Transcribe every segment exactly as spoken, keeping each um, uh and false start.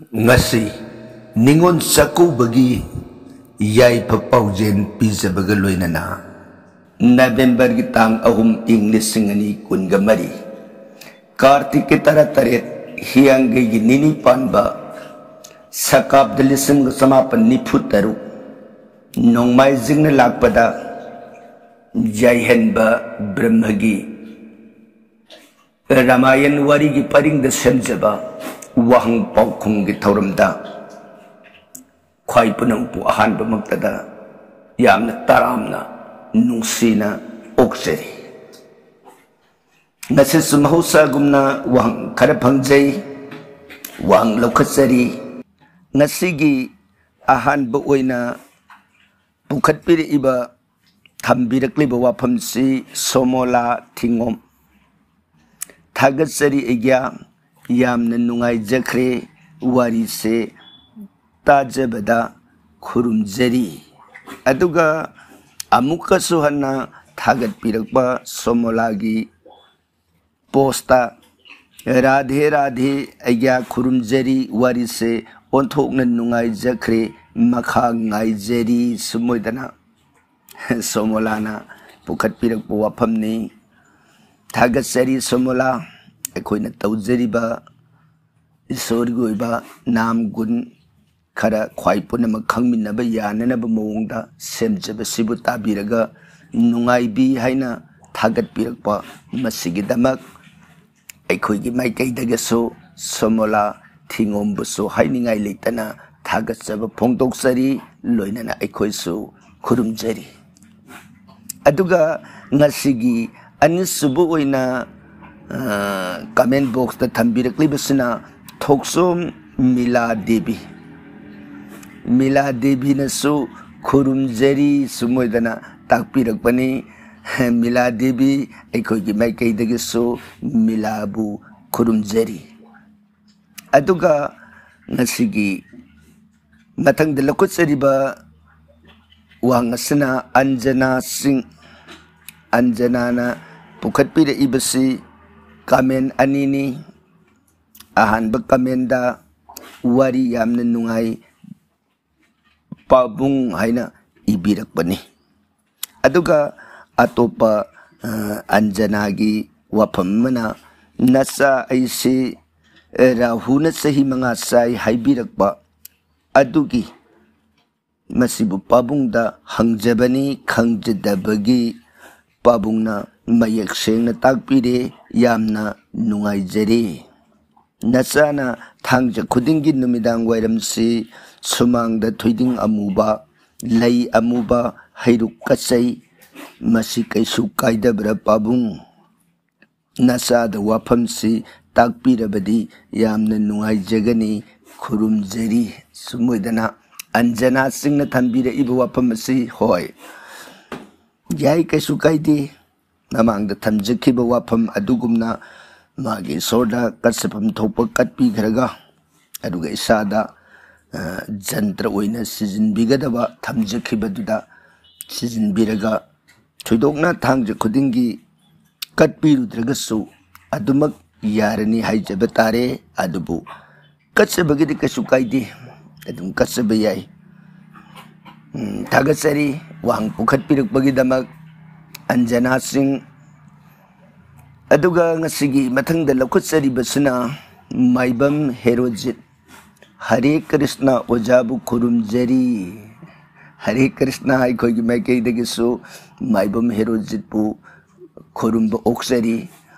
ꯉꯁꯤ ꯅꯤꯉꯣꯜ ꯆꯥꯛꯀꯧꯕꯒꯤ ꯌꯥꯏꯐ ꯄꯥꯎꯖꯦꯜ ꯄꯤꯖꯕꯒ ꯂꯣꯏꯅꯅ ꯅꯕꯦꯝꯕꯔꯒꯤ ꯇꯥꯡ ꯑꯍꯨꯝ, ꯏꯪ ꯂꯤꯁꯤꯡ ꯑꯅꯤ ꯀꯨꯟꯒ ꯃꯔꯤ, ꯀꯥꯔꯇꯤꯛꯀꯤ ꯇꯔꯥꯇꯔꯦꯠ, ꯍꯤꯌꯥꯡꯒꯩꯒꯤ ꯅꯤꯅꯤ ꯄꯥꯟꯕ, ꯁꯀꯥꯞꯇ ꯂꯤꯁꯤꯡ ꯆꯃꯥꯄꯟ ꯅꯤꯐꯨ ꯇꯔꯨꯛ, ꯅꯣꯡꯃꯥꯏꯖꯤꯡꯅ ꯂꯥꯛꯄꯗ ꯌꯥꯏꯍꯟꯕ ꯕ꯭ꯔꯍ꯭ꯃꯒꯤ ꯔꯥꯃꯥꯌꯟ ꯋꯥꯔꯤꯒꯤ ꯄꯔꯤꯡꯗ ꯁꯦꯝꯖꯕ ꯋꯥꯍꯪ ꯄꯥꯎꯈꯨꯝꯒꯤ ꯊꯧꯔꯝꯗ ꯈ꯭ꯋꯥꯏ ꯄꯨꯝꯅꯃꯛꯄꯨ ꯑꯍꯥꯟꯕꯃꯛꯇꯗ ꯌꯥꯝꯅ ꯇꯔꯥꯝꯅ ꯅꯨꯡꯁꯤꯅ ꯑꯣꯛꯆꯔꯤ꯫ ꯉꯁꯤꯁꯨ ꯃꯍꯧꯁꯥꯒꯨꯝꯅ ꯋꯥꯍꯪ ꯈꯔ ꯐꯪꯖꯩ, ꯋꯥꯍꯪ ꯂꯧꯈꯠꯆꯔꯤ꯫ ꯉꯁꯤꯒꯤ ꯑꯍꯥꯟꯕ ꯑꯣꯏꯅ ꯄꯨꯈꯠꯄꯤꯔꯛꯏꯕ, ꯊꯝꯕꯤꯔꯛꯂꯤꯕ ꯋꯥꯐꯝꯁꯤ ꯁꯣꯃꯣꯂꯥ ꯊꯤꯉꯣꯝ꯫ ꯊꯥꯒꯠꯆꯔꯤ ꯑꯩꯒ꯭ꯌꯥ, ꯌꯥꯝꯅ ꯅꯨꯡꯉꯥꯏꯖꯈ꯭ꯔꯦ ꯋꯥꯔꯤꯁꯦ ꯇꯥꯖꯕꯗ, ꯈꯨꯔꯨꯝꯖꯔꯤ꯫ ꯑꯗꯨꯒ ꯑꯃꯨꯛꯀꯁꯨ ꯍꯟꯅ ꯊꯥꯒꯠꯄꯤꯔꯛꯄ ꯁꯣꯃꯣꯂꯥꯒꯤ ꯄꯣꯁꯇ, "ꯔꯥꯙꯦ ꯔꯥꯙꯦ ꯑꯩꯒ꯭ꯌꯥ, ꯈꯨꯔꯨꯝꯖꯔꯤ, ꯋꯥꯔꯤꯁꯦ ꯑꯣꯟꯊꯣꯛꯅ ꯅꯨꯡꯉꯥꯏꯖꯈ꯭ꯔꯦ, ꯃꯈꯥ ꯉꯥꯏꯖꯔꯤ" ꯁꯨꯃꯣꯏꯗꯅ ꯁꯣꯃꯣꯂꯥꯅ ꯄꯨꯈꯠꯄꯤꯔꯛꯄ ꯋꯥꯐꯝꯅꯤ꯫ ꯊꯥꯒꯠꯆꯔꯤ ꯁꯣꯃꯣꯂꯥ, ꯑꯩꯈꯣꯏꯅ ꯇꯧꯖꯔꯤꯕ ꯏꯁꯣꯔꯒꯤ ꯑꯣꯏꯕ ꯅꯥꯝ ꯒꯨꯟ ꯈꯔ ꯈ꯭ꯋꯥꯏ ꯄꯨꯝꯅꯃꯛ ꯈꯪꯃꯤꯟꯅꯕ ꯌꯥꯅꯅꯕ ꯃꯑꯣꯡꯗ ꯁꯦꯝꯖꯕꯁꯤꯕꯨ ꯇꯥꯕꯤꯔꯒ ꯅꯨꯡꯉꯥꯏꯕꯤ ꯍꯥꯏꯅ ꯊꯥꯒꯠꯄꯤꯔꯛꯄ, ꯃꯁꯤꯒꯤꯗꯃꯛ ꯑꯩꯈꯣꯏꯒꯤ ꯃꯥꯏꯀꯩꯗꯒꯤꯁꯨ ꯁꯣꯃꯣꯂꯥ ꯊꯤꯉꯣꯝꯕꯨꯁꯨ ꯍꯥꯏꯅꯤꯡꯉꯥꯏ ꯂꯩꯇꯅ ꯊꯥꯒꯠꯆꯕ ꯐꯣꯡꯗꯣꯛꯆꯔꯤ, ꯂꯣꯏꯅꯅ ꯑꯩꯈꯣꯏꯁꯨ ꯈꯨꯔꯨꯝꯖꯔꯤ꯫ ꯑꯗꯨꯒ ꯉꯁꯤꯒꯤ ꯑꯅꯤꯁꯨꯕ ꯑꯣꯏꯅ, ꯑ, ꯀꯃꯦꯟ ꯕꯣꯛꯁꯇ ꯊꯝꯕꯤꯔꯛꯂꯤꯕꯁꯤꯅ ꯊꯣꯛꯆꯣꯝ ꯃꯤꯂꯥ ꯗꯦꯕꯤ꯫ ꯃꯤꯂꯥ ꯗꯦꯕꯤꯅꯁꯨ "ꯈꯨꯔꯨꯝꯖꯔꯤ" ꯁꯨꯃꯣꯏꯗꯅ ꯇꯥꯛꯄꯤꯔꯛꯄꯅꯤ꯫ ꯃꯤꯂꯥ ꯗꯦꯕꯤ, ꯑꯩꯈꯣꯏꯒꯤ ꯃꯥꯏꯀꯩꯗꯒꯤꯁꯨ ꯃꯤꯂꯥꯕꯨ ꯈꯨꯔꯨꯝꯖꯔꯤ꯫ ꯑꯗꯨꯒ ꯉꯁꯤꯒꯤ ꯃꯊꯪꯗ ꯂꯧꯈꯠꯆꯔꯤꯕ ꯋꯥꯍꯪ ꯑꯁꯤꯅ ꯑꯟꯖꯅꯥ ꯁꯤꯡ, ꯑꯟꯖꯅꯥꯅ ꯄꯨꯈꯠꯄꯤꯔꯛꯏꯕꯁꯤ ꯀꯃꯦꯟ ꯑꯅꯤꯅꯤ꯫ ꯑꯍꯥꯟꯕ ꯀꯃꯦꯟꯗ ꯋꯥꯔꯤ ꯌꯥꯝꯅ ꯅꯨꯡꯉꯥꯏ, ꯄꯥꯕꯨꯡ ꯍꯥꯏꯅ ꯏꯕꯤꯔꯛꯄꯅꯤ꯫ ꯑꯗꯨꯒ ꯑꯇꯣꯞꯄ, ꯑ, ꯑꯟꯖꯅꯥꯒꯤ ꯋꯥꯐꯝ ꯑꯃꯅ, "ꯅꯆꯥ ꯑꯩꯁꯤ, ꯑ, ꯔꯥꯍꯨꯅ ꯆꯍꯤ ꯃꯉꯥ ꯆꯥꯏ ꯍꯥꯏꯕꯤꯔꯛꯄ ꯑꯗꯨꯒꯤ ꯃꯁꯤꯕꯨ ꯄꯥꯕꯨꯡꯗ ꯍꯪꯖꯕꯅꯤ, ꯈꯪꯖꯗꯕꯒꯤ ꯄꯥꯕꯨꯡꯅ ꯃꯌꯦꯛ ꯁꯦꯡꯅ ꯇꯥꯛꯄꯤꯔꯦ꯫ ꯌꯥꯝꯅ ꯅꯨꯡꯉꯥꯏꯖꯔꯦ꯫ ꯅꯆꯥꯅ ꯊꯥꯡꯖ ꯈꯨꯗꯤꯡꯒꯤ ꯅꯨꯃꯤꯗꯥꯡ ꯋꯥꯏꯔꯝꯁꯤ ꯁꯨꯃꯥꯡꯗ ꯊꯣꯏꯗꯤꯡ ꯑꯃꯨꯕ, ꯂꯩ ꯑꯃꯨꯕ, ꯍꯩꯔꯨꯛ ꯀꯠꯆꯩ꯫ ꯃꯁꯤ ꯀꯩꯁꯨ ꯀꯥꯏꯗꯕ꯭ꯔꯥ ꯄꯥꯕꯨꯡ? ꯅꯆꯥꯗ ꯋꯥꯐꯝꯁꯤ ꯇꯥꯛꯄꯤꯔꯕꯗꯤ ꯌꯥꯝꯅ ꯅꯨꯡꯉꯥꯏꯖꯒꯅꯤ꯫ ꯈꯨꯔꯨꯝꯖꯔꯤ꯫" ꯁꯨꯝ ꯑꯣꯏꯗꯅ ꯑꯟꯖꯅꯥ ꯁꯤꯡꯅ ꯊꯝꯕꯤꯔꯛꯏꯕ ꯋꯥꯐꯝ ꯑꯁꯤ, ꯍꯣꯏ, ꯌꯥꯏ, ꯀꯩꯁꯨ ꯀꯥꯏꯗꯦ꯫ ꯃꯃꯥꯡꯗ ꯊꯝꯖꯈꯤꯕ ꯋꯥꯐꯝ ꯑꯗꯨꯒꯨꯝꯅ ꯃꯥꯒꯤ ꯏꯁꯣꯔꯗ ꯀꯠꯆꯐꯝ ꯊꯣꯛꯄ ꯀꯠꯄꯤꯈ꯭ꯔꯒ, ꯑꯗꯨꯒ ꯏꯁꯥꯗ, ꯑ, ꯖꯟꯇ꯭ꯔ ꯑꯣꯏꯅ ꯁꯤꯖꯤꯟꯕꯤꯒꯗꯕ ꯊꯝꯖꯈꯤꯕꯗꯨꯗ ꯁꯤꯖꯤꯟꯕꯤꯔꯒ, ꯊꯣꯏꯗꯣꯛꯅ ꯊꯥꯡꯖ ꯈꯨꯗꯤꯡꯒꯤ ꯀꯠꯄꯤꯔꯨꯗ꯭ꯔꯒꯁꯨ ꯑꯗꯨꯃꯛ ꯌꯥꯔꯅꯤ ꯍꯥꯏꯖꯕ ꯇꯥꯔꯦ꯫ ꯑꯗꯨꯕꯨ ꯀꯠꯆꯕꯒꯤꯗꯤ ꯀꯩꯁꯨ ꯀꯥꯏꯗꯦ, ꯑꯗꯨꯝ ꯀꯠꯆꯕ ꯌꯥꯏ꯫ ꯎꯝ, ꯊꯥꯒꯠꯆꯔꯤ ꯋꯥꯍꯪ ꯄꯨꯈꯠꯄꯤꯔꯛꯄꯒꯤꯗꯃꯛ ꯑꯟꯖꯅꯥ ꯁꯤꯡ꯫ ꯑꯗꯨꯒ ꯉꯁꯤꯒꯤ ꯃꯊꯪꯗ ꯂꯧꯈꯠꯆꯔꯤꯕꯁꯤꯅ ꯃꯥꯏꯕꯝ ꯍꯦꯔꯣꯖꯤꯠ꯫ "ꯍꯔꯦ ꯀ꯭ꯔꯤꯁꯅ ꯑꯣꯖꯥꯕꯨ ꯈꯨꯔꯨꯝꯖꯔꯤ꯫" ꯍꯔꯦ ꯀ꯭ꯔꯤꯁꯅ ꯑꯩꯈꯣꯏꯒꯤ ꯃꯥꯏꯀꯩꯗꯒꯤꯁꯨ ꯃꯥꯏꯕꯝ ꯍꯦꯔꯣꯖꯤꯠꯄꯨ ꯈꯨꯔꯨꯝꯕ ꯑꯣꯛꯆꯔꯤ,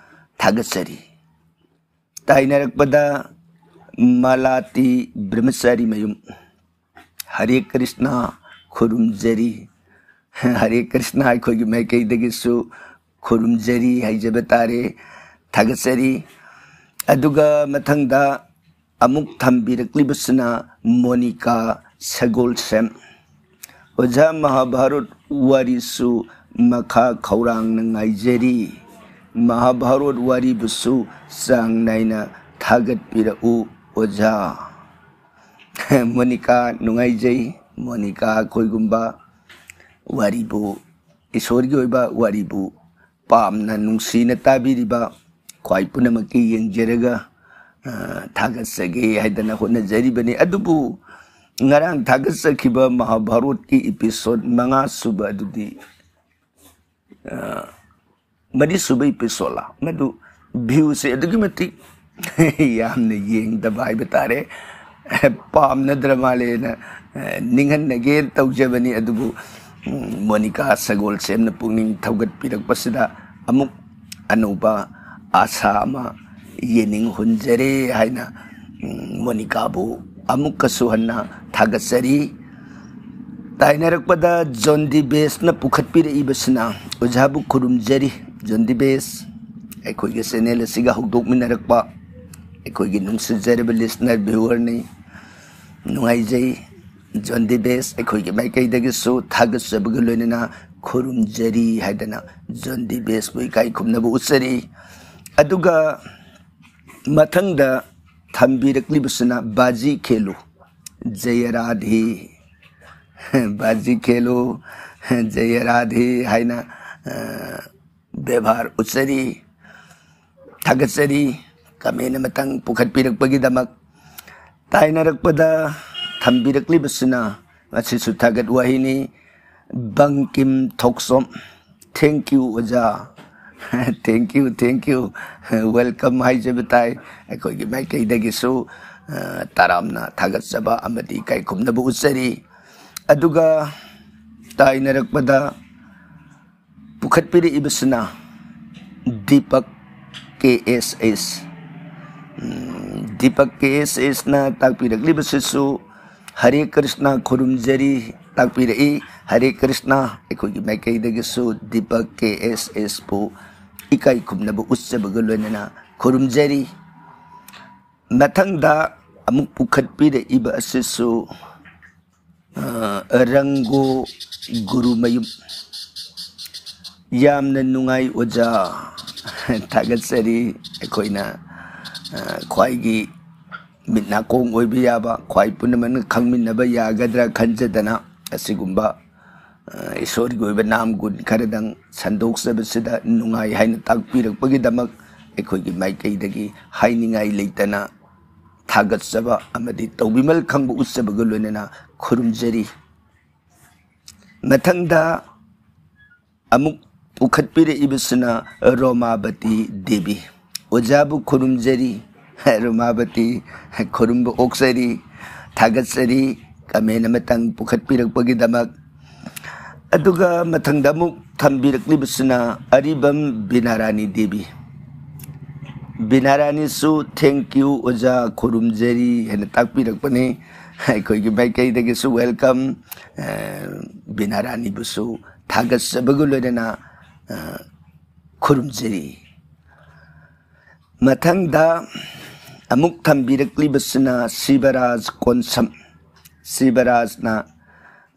ꯊꯥꯒꯠꯆꯔꯤ꯫ ꯇꯥꯏꯅꯔꯛꯄꯗ ꯃꯂꯥꯇꯤ ꯕ꯭ꯔꯍ꯭ꯃꯆꯥꯔꯤ ꯃꯌꯨꯝ꯫ "ꯍꯔꯦ ꯀ꯭ꯔꯤꯁꯅ ꯈꯨꯔꯨꯝꯖꯔꯤ꯫" ꯍꯔꯦ ꯀ꯭ꯔꯤꯁꯅ ꯑꯩꯈꯣꯏꯒꯤ ꯃꯥꯏꯀꯩꯗꯒꯤꯁꯨ ꯈꯨꯔꯨꯝꯖꯔꯤ ꯍꯥꯏꯖꯕ ꯇꯥꯔꯦ, ꯊꯥꯒꯠꯆꯔꯤ꯫ ꯑꯗꯨꯒ ꯃꯊꯪꯗ ꯑꯃꯨꯛ ꯊꯝꯕꯤꯔꯛꯂꯤꯕꯁꯤꯅ ꯃꯣꯅꯤꯀꯥ ꯁꯒꯣꯜꯁꯦꯝ꯫ "ꯑꯣꯖꯥ, ꯃꯍꯥꯚꯥꯔꯠ ꯋꯥꯔꯤꯁꯨ ꯃꯈꯥ ꯈꯧꯔꯥꯡꯅ ꯉꯥꯏꯖꯔꯤ꯫ ꯃꯍꯥꯚꯥꯔꯠ ꯋꯥꯔꯤꯕꯨꯁꯨ ꯆꯥꯡ ꯅꯥꯏꯅ ꯊꯥꯒꯠꯄꯤꯔꯛꯎ ꯑꯣꯖꯥ꯫" ꯃꯣꯅꯤꯀꯥ, ꯅꯨꯡꯉꯥꯏꯖꯩ꯫ ꯃꯣꯅꯤꯀꯥ ꯑꯩꯈꯣꯏꯒꯨꯝꯕ ꯋꯥꯔꯤꯕꯨ, ꯏꯁꯣꯔꯒꯤ ꯑꯣꯏꯕ ꯋꯥꯔꯤꯕꯨ ꯄꯥꯝꯅ ꯅꯨꯡꯁꯤꯅ ꯇꯥꯕꯤꯔꯤꯕ ꯈ꯭ꯋꯥꯏ ꯄꯨꯝꯅꯃꯛꯀꯤ ꯌꯦꯡꯖꯔꯒ ꯑ, ꯊꯥꯒꯠꯆꯒꯦ ꯍꯥꯏꯗꯅ ꯍꯣꯠꯅꯖꯔꯤꯕꯅꯤ꯫ ꯑꯗꯨꯕꯨ ꯉꯔꯥꯡ ꯊꯥꯒꯠꯆꯈꯤꯕ ꯃꯍꯥꯚꯥꯔꯠꯀꯤ episode ꯃꯉꯥ ꯁꯨꯕ ꯑꯗꯨꯗꯤ, ꯑ, ꯃꯔꯤ ꯁꯨꯕ episodeꯂ, ꯃꯗꯨ viewꯁꯦ ꯑꯗꯨꯛꯀꯤ ꯃꯇꯤꯛ ꯌꯥꯝꯅ ꯌꯦꯡꯗꯕ ꯍꯥꯏꯕ ꯇꯥꯔꯦ꯫ ꯄꯥꯝꯅꯗ꯭ꯔ ꯃꯥꯜꯂꯦꯅ, ꯑ, ꯅꯤꯡꯍꯟꯅꯒꯦ ꯇꯧꯖꯕꯅꯤ꯫ ꯑꯗꯨꯕꯨ, ꯎꯝ, ꯃꯣꯅꯤꯀꯥ ꯁꯒꯣꯜꯁꯦꯝꯅ ꯄꯨꯛꯅꯤꯡ ꯊꯧꯒꯠꯄꯤꯔꯛꯄꯁꯤꯗ ꯑꯃꯨꯛ ꯑꯅꯧꯕ ꯑꯥꯁꯥ ꯑꯃ ꯌꯦꯅꯤꯡ ꯍꯨꯟꯖꯔꯦ ꯍꯥꯏꯅ, ꯎꯝ, ꯃꯣꯅꯤꯀꯥꯕꯨ ꯑꯃꯨꯛꯀꯁꯨ ꯍꯟꯅ ꯊꯥꯒꯠꯆꯔꯤ꯫ ꯇꯥꯏꯅꯔꯛꯄꯗ ꯖꯣꯟꯗꯤ ꯕꯦꯁꯅ ꯄꯨꯈꯠꯄꯤꯔꯛꯏꯕꯁꯤꯅ ꯑꯣꯖꯥꯕꯨ ꯈꯨꯔꯨꯝꯖꯔꯤ꯫ ꯖꯣꯟꯗꯤ ꯕꯦꯁ, ꯑꯩꯈꯣꯏꯒꯤ channel ꯑꯁꯤꯒ ꯍꯧꯗꯣꯛꯃꯤꯟꯅꯔꯛꯄ ꯑꯩꯈꯣꯏꯒꯤ ꯅꯨꯡꯁꯤꯖꯔꯕ listener viewerꯅꯤ꯫ ꯅꯨꯡꯉꯥꯏꯖꯩ꯫ ꯖꯣꯟꯗꯤ ꯕꯦꯁ, ꯑꯩꯈꯣꯏꯒꯤ ꯃꯥꯏꯀꯩꯗꯒꯤꯁꯨ ꯊꯥꯒꯠꯆꯕꯒ ꯂꯣꯏꯅꯅ ꯈꯨꯔꯨꯝꯖꯔꯤ ꯍꯥꯏꯗꯅ ꯖꯣꯟꯗꯤ ꯕꯦꯁꯄꯨ ꯏꯀꯥꯏ ꯈꯨꯝꯅꯕ ꯎꯠꯆꯔꯤ꯫ ꯑꯗꯨꯒ ꯃꯊꯪꯗ ꯊꯝꯕꯤꯔꯛꯂꯤꯕꯁꯤꯅ ꯕꯥꯖꯤ ꯈꯦꯂꯨ ꯖꯌꯔꯥꯙꯤ, ꯕꯥꯖꯤ ꯈꯦꯂꯨ ꯖꯌꯔꯥꯙꯤ ꯍꯥꯏꯅ, ꯑ, ꯕꯦꯕꯥꯔ ꯎꯠꯆꯔꯤ, ꯊꯥꯒꯠꯆꯔꯤ꯫ Comment ꯑꯃꯇꯪ ꯄꯨꯈꯠꯄꯤꯔꯛꯄꯒꯤꯗꯃꯛ꯫ ꯇꯥꯏꯅꯔꯛꯄꯗ ꯊꯝꯕꯤꯔꯛꯂꯤꯕꯁꯤꯅ ꯃꯁꯤꯁꯨ ꯊꯥꯒꯠ ꯋꯥꯍꯩꯅꯤ꯫ ꯕꯪꯀꯤꯝ ꯊꯣꯛꯆꯣꯝ, thank you ꯑꯣꯖꯥ꯫ Thank you, thank you, welcome ꯍꯥꯏꯖꯕ ꯇꯥꯏ꯫ ꯑꯩꯈꯣꯏꯒꯤ ꯃꯥꯏꯀꯩꯗꯒꯤꯁꯨ, ꯑ, ꯇꯔꯥꯝꯅ ꯊꯥꯒꯠꯆꯕ ꯑꯃꯗꯤ ꯏꯀꯥꯏ ꯈꯨꯝꯅꯕ ꯎꯠꯆꯔꯤ꯫ ꯑꯗꯨꯒ ꯇꯥꯏꯅꯔꯛꯄꯗ ꯄꯨꯈꯠꯄꯤꯔꯛꯏꯕꯁꯤꯅ ꯗꯤꯄꯛ ꯀꯦ ꯑꯦꯁ ꯑꯦꯁ꯫ ꯎꯝ, ꯗꯤꯄꯛ ꯀꯦ ꯑꯦꯁ ꯑꯦꯁꯅ ꯇꯥꯛꯄꯤꯔꯛꯂꯤꯕꯁꯤꯁꯨ ꯍꯔꯦ ꯀ꯭ꯔꯤꯁꯅ ꯈꯨꯔꯨꯝꯖꯔꯤ ꯇꯥꯛꯄꯤꯔꯛꯏ꯫ ꯍꯔꯦ ꯀ꯭ꯔꯤꯁꯅ, ꯑꯩꯈꯣꯏꯒꯤ ꯃꯥꯏꯀꯩꯗꯒꯤꯁꯨ ꯗꯤꯄꯛ ꯀꯦ ꯑꯦꯁ ꯑꯦꯁꯄꯨ ꯏꯀꯥꯏ ꯈꯨꯝꯅꯕ ꯎꯠꯆꯕꯒ ꯂꯣꯏꯅꯅ ꯈꯨꯔꯨꯝꯖꯔꯤ꯫ ꯃꯊꯪꯗ ꯑꯃꯨꯛ ꯄꯨꯈꯠꯄꯤꯔꯛꯏꯕ ꯑꯁꯤꯁꯨ, ꯑ, ꯔꯪꯒꯣ ꯒꯨꯔꯨꯃꯌꯨꯝ꯫ ꯌꯥꯝꯅ ꯅꯨꯡꯉꯥꯏ ꯑꯣꯖꯥ꯫ ꯊꯥꯒꯠꯆꯔꯤ꯫ ꯑꯩꯈꯣꯏꯅ, ꯑ, ꯈ꯭ꯋꯥꯏꯒꯤ ꯃꯤꯠ ꯅꯥꯀꯣꯡ ꯑꯣꯏꯕ ꯌꯥꯕ, ꯈ꯭ꯋꯥꯏ ꯄꯨꯝꯅꯃꯛꯅ ꯈꯪꯃꯤꯟꯅꯕ ꯌꯥꯒꯗ꯭ꯔꯥ ꯈꯟꯖꯗꯅ ꯑꯁꯤꯒꯨꯝꯕ, ꯑ, ꯏꯁꯣꯔꯒꯤ ꯑꯣꯏꯕ ꯅꯥꯝ ꯒꯨꯟ ꯈꯔꯗꯪ ꯁꯟꯗꯣꯛꯆꯕꯁꯤꯗ ꯅꯨꯡꯉꯥꯏ ꯍꯥꯏꯅ ꯇꯥꯛꯄꯤꯔꯛꯄꯒꯤꯗꯃꯛ ꯑꯩꯈꯣꯏꯒꯤ ꯃꯥꯏꯀꯩꯗꯒꯤ ꯍꯥꯏꯅꯤꯡꯉꯥꯏ ꯂꯩꯇꯅ ꯊꯥꯒꯠꯆꯕ ꯑꯃꯗꯤ ꯇꯧꯕꯤꯃꯜ ꯈꯪꯕ ꯎꯠꯆꯕꯒ ꯂꯣꯏꯅꯅ ꯈꯨꯔꯨꯝꯖꯔꯤ꯫ ꯃꯊꯪꯗ ꯑꯃꯨꯛ ꯄꯨꯈꯠꯄꯤꯔꯛꯏꯕꯁꯤꯅ ꯔꯣꯃꯥꯕꯇꯤ ꯗꯦꯕꯤ꯫ ꯑꯣꯖꯥꯕꯨ ꯈꯨꯔꯨꯝꯖꯔꯤ, ꯔꯣꯃꯥꯕꯇꯤ, ꯈꯨꯔꯨꯝꯕ ꯑꯣꯛꯆꯔꯤ, ꯊꯥꯒꯠꯆꯔꯤ, ꯀꯃꯦꯟ ꯑꯃꯇꯪ ꯄꯨꯈꯠꯄꯤꯔꯛꯄꯒꯤꯗꯃꯛ꯫ ꯑꯗꯨꯒ ꯃꯊꯪꯗ ꯑꯃꯨꯛ ꯊꯝꯕꯤꯔꯛꯂꯤꯕꯁꯤꯅ ꯑꯔꯤꯕꯝ ꯕꯤꯅꯥꯔꯥꯅꯤ ꯗꯦꯕꯤ꯫ ꯕꯤꯅꯥꯔꯥꯅꯤꯁꯨ "Thank you ꯑꯣꯖꯥ, ꯈꯨꯔꯨꯝꯖꯔꯤ" ꯍꯥꯏꯅ ꯇꯥꯛꯄꯤꯔꯛꯄꯅꯤ꯫ ꯑꯩꯈꯣꯏꯒꯤ ꯃꯥꯏꯀꯩꯗꯒꯤꯁꯨ welcome꯫ ꯑ, ꯕꯤꯅꯥꯔꯥꯅꯤꯕꯨꯁꯨ ꯊꯥꯒꯠꯆꯕꯒ ꯂꯣꯏꯅꯅ, ꯑ, ꯈꯨꯔꯨꯝꯖꯔꯤ꯫ ꯃꯊꯪꯗ ꯑꯃꯨꯛ ꯊꯝꯕꯤꯔꯛꯂꯤꯕꯁꯤꯅ ꯁꯤꯕꯔꯥꯖ ꯀꯣꯟꯁꯝ꯫ ꯁꯤꯕꯔꯥꯖꯅ,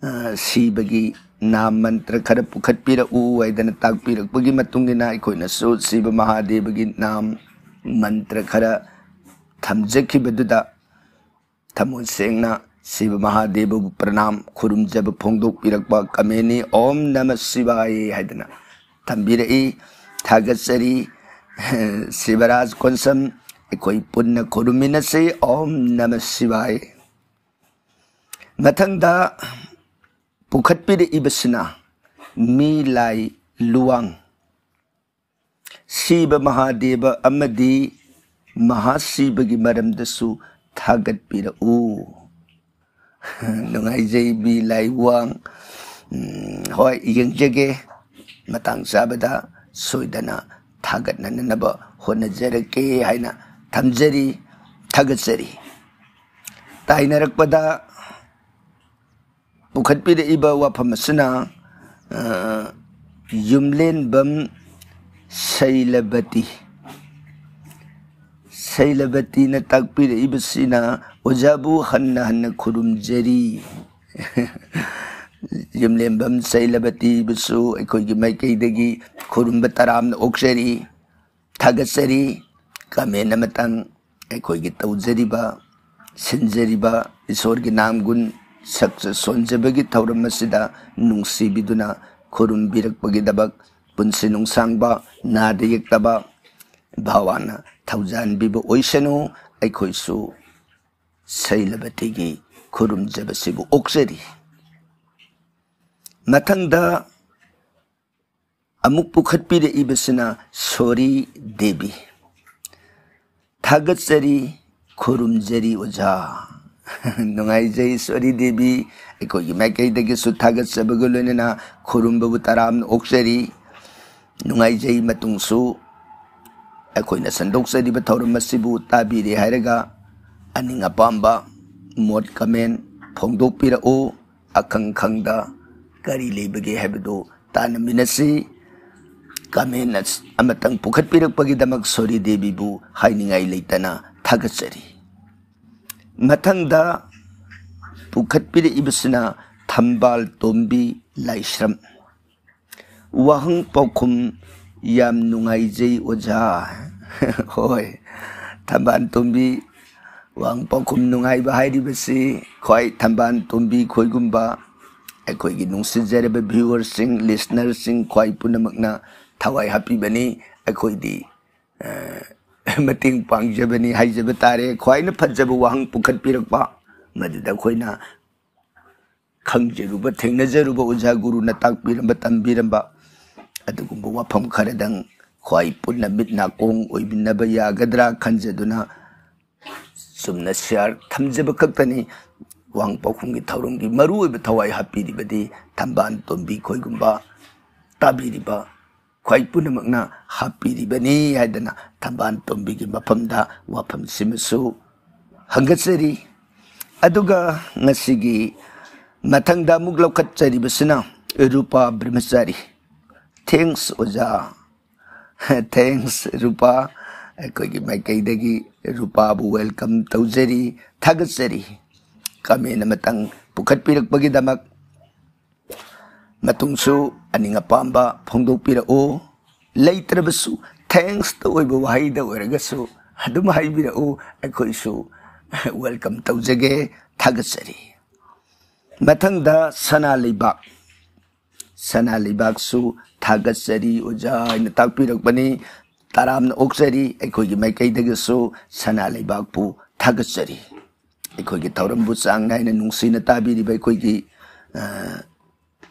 ꯑ, ꯁꯤꯕꯒꯤ ꯅꯥꯝ ꯃꯟꯇ꯭ꯔ ꯈꯔ ꯄꯨꯈꯠꯄꯤꯔꯛꯎ ꯍꯥꯏꯗꯅ ꯇꯥꯛꯄꯤꯔꯛꯄꯒꯤ ꯃꯇꯨꯡ ꯏꯟꯅ ꯑꯩꯈꯣꯏꯅꯁꯨ ꯁꯤꯕ ꯃꯍꯥꯗꯦꯕꯒꯤ ꯅꯥꯝ ꯃꯟꯇ꯭ꯔ ꯈꯔ ꯊꯝꯖꯈꯤꯕꯗꯨꯗ ꯊꯃꯣꯏ ꯁꯦꯡꯅ ꯁꯤꯕ ꯃꯍꯥꯗꯦꯕꯕꯨ ꯄ꯭ꯔꯅꯥꯝ, ꯈꯨꯔꯨꯝꯖꯕ ꯐꯣꯡꯗꯣꯛꯄꯤꯔꯛꯄ ꯀꯃꯦꯟꯅꯤ꯫ "ꯑꯣꯝ ꯅꯃ ꯁꯤꯕꯥꯌ" ꯍꯥꯏꯗꯅ ꯊꯝꯕꯤꯔꯛꯏ꯫ ꯊꯥꯒꯠꯆꯔꯤ꯫ ꯁꯤꯕꯔꯥꯖ ꯀꯣꯟꯁꯝ, ꯑꯩꯈꯣꯏ ꯄꯨꯟꯅ ꯈꯨꯔꯨꯝꯃꯤꯟꯅꯁꯤ꯫ "ꯑꯣꯝ ꯅꯃ ꯁꯤꯕꯥꯌ"꯫ ꯃꯊꯪꯗ ꯄꯨꯈꯠꯄꯤꯔꯛꯏꯕꯁꯤꯅ ꯃꯤ ꯂꯥꯏ ꯂꯨꯋꯥꯡ꯫ ꯁꯤꯕ ꯃꯍꯥꯗꯦꯕ ꯑꯃꯗꯤ ꯃꯍꯥꯁꯤꯕꯒꯤ ꯃꯔꯝꯗꯁꯨ ꯊꯥꯒꯠꯄꯤꯔꯛꯎ꯫ ꯅꯨꯡꯉꯥꯏꯖꯩ ꯃꯤ ꯂꯥꯏ ꯋꯥꯡ꯫ ꯎꯝ, ꯍꯣꯏ, ꯌꯦꯡꯖꯒꯦ꯫ ꯃꯇꯥꯡ ꯆꯥꯕꯗ ꯁꯣꯏꯗꯅ ꯊꯥꯒꯠꯅꯅꯕ ꯍꯣꯠꯅꯖꯔꯛꯀꯦ ꯍꯥꯏꯅ ꯊꯝꯖꯔꯤ, ꯊꯥꯒꯠꯆꯔꯤ꯫ ꯇꯥꯏꯅꯔꯛꯄꯗ ꯄꯨꯈꯠꯄꯤꯔꯛꯏꯕ ꯋꯥꯐꯝ ꯑꯁꯤꯅ, ꯑ, ꯌꯨꯝꯂꯦꯟꯕꯝ ꯁꯩꯂꯕꯇꯤ꯫ ꯁꯩꯂꯕꯇꯤꯅ ꯇꯥꯛꯄꯤꯔꯛꯏꯕꯁꯤꯅ, "ꯑꯣꯖꯥꯕꯨ ꯍꯟꯅ ꯍꯟꯅ ꯈꯨꯔꯨꯝꯖꯔꯤ"꯫ ꯌꯨꯝꯂꯦꯝꯕꯝ ꯁꯩꯂꯕꯇꯤꯕꯨꯁꯨ ꯑꯩꯈꯣꯏꯒꯤ ꯃꯥꯏꯀꯩꯗꯒꯤ ꯈꯨꯔꯨꯝꯕ ꯇꯔꯥꯝꯅ ꯑꯣꯛꯆꯔꯤ, ꯊꯥꯒꯠꯆꯔꯤ꯫ ꯀꯃꯦꯟ ꯑꯃꯇꯪ ꯑꯩꯈꯣꯏꯒꯤ ꯇꯧꯖꯔꯤꯕ, ꯁꯤꯟꯖꯔꯤꯕ ꯏꯁꯣꯔꯒꯤ ꯅꯥꯝꯒꯨꯟ ꯁꯛꯆ ꯁꯣꯟꯖꯕꯒꯤ ꯊꯧꯔꯝ ꯑꯁꯤꯗ ꯅꯨꯡꯁꯤꯕꯤꯗꯨꯅ ꯈꯨꯔꯨꯝꯕꯤꯔꯛꯄꯒꯤꯗꯃꯛ, ꯄꯨꯟꯁꯤ ꯅꯨꯡꯁꯥꯡꯕ, ꯅꯥꯗ ꯌꯦꯛꯇꯕ, ꯚꯒꯋꯥꯟꯅ ꯊꯧꯖꯥꯟꯕꯤꯕ ꯑꯣꯏꯁꯅꯨ꯫ ꯑꯩꯈꯣꯏꯁꯨ ꯁꯩꯂꯕꯇꯤꯒꯤ ꯈꯨꯔꯨꯝꯖꯕꯁꯤꯕꯨ ꯑꯣꯛꯆꯔꯤ꯫ ꯃꯊꯪꯗ ꯑꯃꯨꯛ ꯄꯨꯈꯠꯄꯤꯔꯛꯏꯕꯁꯤꯅ ꯁꯣꯔꯤ ꯗꯦꯕꯤ꯫ ꯊꯥꯒꯠꯆꯔꯤ, ꯈꯨꯔꯨꯝꯖꯔꯤ ꯑꯣꯖꯥ꯫ ꯅꯨꯡꯉꯥꯏꯖꯩ ꯁꯣꯔꯤ ꯗꯦꯕꯤ, ꯑꯩꯈꯣꯏꯒꯤ ꯃꯥꯏꯀꯩꯗꯒꯤꯁꯨ ꯊꯥꯒꯠꯆꯕꯒ ꯂꯣꯏꯅꯅ ꯈꯨꯔꯨꯝꯕꯕꯨ ꯇꯔꯥꯝꯅ ꯑꯣꯛꯆꯔꯤ꯫ ꯅꯨꯡꯉꯥꯏꯖꯩ, ꯃꯇꯨꯡꯁꯨ ꯑꯩꯈꯣꯏꯅ ꯁꯟꯗꯣꯛꯆꯔꯤꯕ ꯊꯧꯔꯝ ꯑꯁꯤꯕꯨ ꯇꯥꯕꯤꯔꯦ ꯍꯥꯏꯔꯒ ꯑꯅꯤꯡ ꯑꯄꯥꯝꯕ ꯃꯣꯠ ꯀꯃꯦꯟ ꯐꯣꯡꯗꯣꯛꯄꯤꯔꯛꯎ꯫ ꯑꯈꯪ ꯈꯪꯗ ꯀꯔꯤ ꯂꯩꯕꯒꯦ ꯍꯥꯏꯕꯗꯨ ꯇꯥꯟꯅꯃꯤꯟꯅꯁꯤ꯫ ꯀꯃꯦꯟ ꯑꯁ-, ꯑꯃꯇꯪ ꯄꯨꯈꯠꯄꯤꯔꯛꯄꯒꯤꯗꯃꯛ ꯁꯣꯔꯤ ꯗꯦꯕꯤꯕꯨ ꯍꯥꯏꯅꯤꯡꯉꯥꯏ ꯂꯩꯇꯅ ꯊꯥꯒꯠꯆꯔꯤ꯫ ꯃꯊꯪꯗ ꯄꯨꯈꯠꯄꯤꯔꯛꯏꯕꯁꯤꯅ ꯊꯝꯕꯥꯜ ꯇꯣꯝꯕꯤ ꯂꯥꯏꯁ꯭ꯔꯝ꯫ ꯋꯥꯍꯪ ꯄꯥꯎꯈꯨꯝ ꯌꯥꯝ ꯅꯨꯡꯉꯥꯏꯖꯩ ꯑꯣꯖꯥ꯫ ꯍꯣꯏ, ꯊꯝꯕꯥꯜ ꯇꯣꯝꯕꯤ, ꯋꯥꯍꯪ ꯄꯥꯎꯈꯨꯝ ꯅꯨꯡꯉꯥꯏꯕ ꯍꯥꯏꯔꯤꯕꯁꯤ ꯈ꯭ꯋꯥꯏ ꯊꯝꯕꯥꯜ ꯇꯣꯝꯕꯤ ꯈꯣꯏꯒꯨꯝꯕ ꯑꯩꯈꯣꯏꯒꯤ ꯅꯨꯡꯁꯤꯖꯔꯕ ꯚ꯭ꯌꯨꯋꯔꯁꯤꯡ, ꯂꯤꯁꯅꯔꯁꯤꯡ ꯈ꯭ꯋꯥꯏ ꯄꯨꯝꯅꯃꯛꯅ ꯊꯋꯥꯏ ꯍꯥꯞꯄꯤꯕꯅꯤ꯫ ꯑꯩꯈꯣꯏꯗꯤ, ꯑ, ꯃꯇꯦꯡ ꯄꯥꯡꯖꯕꯅꯤ ꯍꯥꯏꯖꯕ ꯇꯥꯔꯦ꯫ ꯈ꯭ꯋꯥꯏꯅ ꯐꯖꯕ ꯋꯥꯍꯪ ꯄꯨꯈꯠꯄꯤꯔꯛꯄ, ꯃꯗꯨꯗ ꯑꯩꯈꯣꯏꯅ ꯈꯪꯖꯔꯨꯕ, ꯊꯦꯡꯅꯖꯔꯨꯕ, ꯑꯣꯖꯥ ꯒꯨꯔꯨꯅ ꯇꯥꯛꯄꯤꯔꯝꯕ, ꯇꯝꯕꯤꯔꯝꯕ ꯑꯗꯨꯒꯨꯝꯕ ꯋꯥꯐꯝ ꯈꯔꯗꯪ ꯈ꯭ꯋꯥꯏ ꯄꯨꯟꯅ ꯃꯤꯠ ꯅꯥꯀꯣꯡ ꯑꯣꯏꯃꯤꯟꯅꯕ ꯌꯥꯒꯗ꯭ꯔꯥ ꯈꯟꯖꯗꯨꯅ ꯆꯨꯝꯅ ꯁꯤꯌꯥꯔ ꯊꯝꯖꯕ ꯈꯛꯇꯅꯤ꯫ ꯋꯥꯍꯪ ꯄꯥꯎꯈꯨꯝꯒꯤ ꯊꯧꯔꯝꯒꯤ ꯃꯔꯨꯑꯣꯏꯕ ꯊꯋꯥꯏ ꯍꯥꯞꯄꯤꯔꯤꯕꯗꯤ ꯊꯝꯕꯥꯜ ꯇꯣꯝꯕꯤ ꯈꯣꯏꯒꯨꯝꯕ ꯇꯥꯕꯤꯔꯤꯕ ꯈ꯭ꯋꯥꯏ ꯄꯨꯝꯅꯃꯛꯅ ꯍꯥꯞꯄꯤꯔꯤꯕꯅꯤ ꯍꯥꯏꯗꯅ ꯊꯝꯕꯥꯜ ꯇꯣꯝꯕꯤꯒꯤ ꯃꯐꯝꯗ ꯋꯥꯐꯝꯁꯤꯃꯁꯨ ꯍꯪꯒꯠꯆꯔꯤ꯫ ꯑꯗꯨꯒ ꯉꯁꯤꯒꯤ ꯃꯊꯪꯗ ꯑꯃꯨꯛ ꯂꯧꯈꯠꯆꯔꯤꯕꯁꯤꯅ ꯔꯨꯄꯥ ꯕ꯭ꯔꯍꯃꯆꯥꯔꯤ꯫ Thanks ꯑꯣꯖꯥ꯫ Thanks ꯔꯨꯄꯥ꯫ ꯑꯩꯈꯣꯏꯒꯤ ꯃꯥꯏꯀꯩꯗꯒꯤ ꯔꯨꯄꯥꯕꯨ welcome ꯇꯧꯖꯔꯤ, ꯊꯥꯒꯠꯆꯔꯤ꯫ ꯀꯃꯦꯟ ꯑꯃꯇꯪ ꯄꯨꯈꯠꯄꯤꯔꯛꯄꯒꯤꯗꯃꯛ꯫ ꯃꯇꯨꯡꯁꯨ ꯑꯅꯤꯡ ꯑꯄꯥꯝꯕ ꯐꯣꯡꯗꯣꯛꯄꯤꯔꯛꯎ꯫ ꯂꯩꯇ꯭ꯔꯕꯁꯨ thanks ꯇ ꯑꯣꯏꯕ ꯋꯥꯍꯩꯗ ꯑꯣꯏꯔꯒꯁꯨ ꯑꯗꯨꯝ ꯍꯥꯏꯕꯤꯔꯛꯎ꯫ ꯑꯩꯈꯣꯏꯁꯨ welcome ꯇꯧꯖꯒꯦ꯫ ꯊꯥꯒꯠꯆꯔꯤ꯫ ꯃꯊꯪꯗ ꯁꯅꯥ ꯂꯩꯕꯥꯛ꯫ ꯁꯅꯥ ꯂꯩꯕꯥꯛꯁꯨ ꯊꯥꯒꯠꯆꯔꯤ ꯑꯣꯖꯥ ꯍꯥꯏꯅ ꯇꯥꯛꯄꯤꯔꯛꯄꯅꯤ꯫ ꯇꯔꯥꯝꯅ ꯑꯣꯛꯆꯔꯤ꯫ ꯑꯩꯈꯣꯏꯒꯤ ꯃꯥꯏꯀꯩꯗꯒꯤꯁꯨ ꯁꯅꯥ ꯂꯩꯕꯥꯛꯄꯨ ꯊꯥꯒꯠꯆꯔꯤ꯫ ꯑꯩꯈꯣꯏꯒꯤ ꯊꯧꯔꯝꯕꯨ ꯆꯥꯡ ꯅꯥꯏꯅ ꯅꯨꯡꯁꯤꯅ ꯇꯥꯕꯤꯔꯤꯕ ꯑꯩꯈꯣꯏꯒꯤ, ꯑ,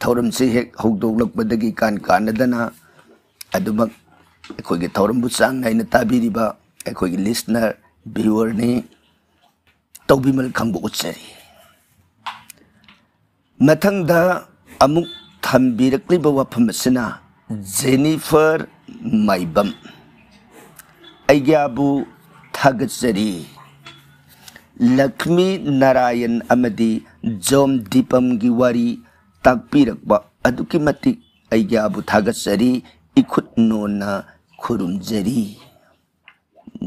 ꯊꯧꯔꯝꯁꯤ ꯍꯦꯛ ꯍꯧꯗꯣꯛꯂꯛꯄꯗꯒꯤ ꯀꯥꯟ ꯀꯥꯟꯅꯗꯅ ꯑꯗꯨꯃꯛ ꯑꯩꯈꯣꯏꯒꯤ ꯊꯧꯔꯝꯕꯨ ꯆꯥꯡ ꯅꯥꯏꯅ ꯇꯥꯕꯤꯔꯤꯕ ꯑꯩꯈꯣꯏꯒꯤ listener, viewerꯅꯤ꯫ ꯇꯧꯕꯤꯃꯜ ꯈꯪꯕ ꯎꯠꯆꯔꯤ꯫ ꯃꯊꯪꯗ ꯑꯃꯨꯛ ꯊꯝꯕꯤꯔꯛꯂꯤꯕ ꯋꯥꯐꯝ ꯑꯁꯤꯅ ꯖꯦꯅꯤꯐꯔ ꯃꯥꯏꯕꯝ, ꯑꯩꯒ꯭ꯌꯥꯕꯨ ꯊꯥꯒꯠꯆꯔꯤ꯫ ꯂꯛ꯭ꯁꯃꯤ ꯅꯥꯔꯥꯌꯟ ꯑꯃꯗꯤ ꯖꯣꯝ ꯗꯤꯄꯝꯒꯤ ꯋꯥꯔꯤ ꯇꯥꯛꯄꯤꯔꯛꯄ ꯑꯗꯨꯛꯀꯤ ꯃꯇꯤꯛ ꯑꯩꯒ꯭ꯌꯥꯕꯨ ꯊꯥꯒꯠꯆꯔꯤ, ꯏꯈꯨꯠ ꯅꯣꯟꯅ ꯈꯨꯔꯨꯝꯖꯔꯤ꯫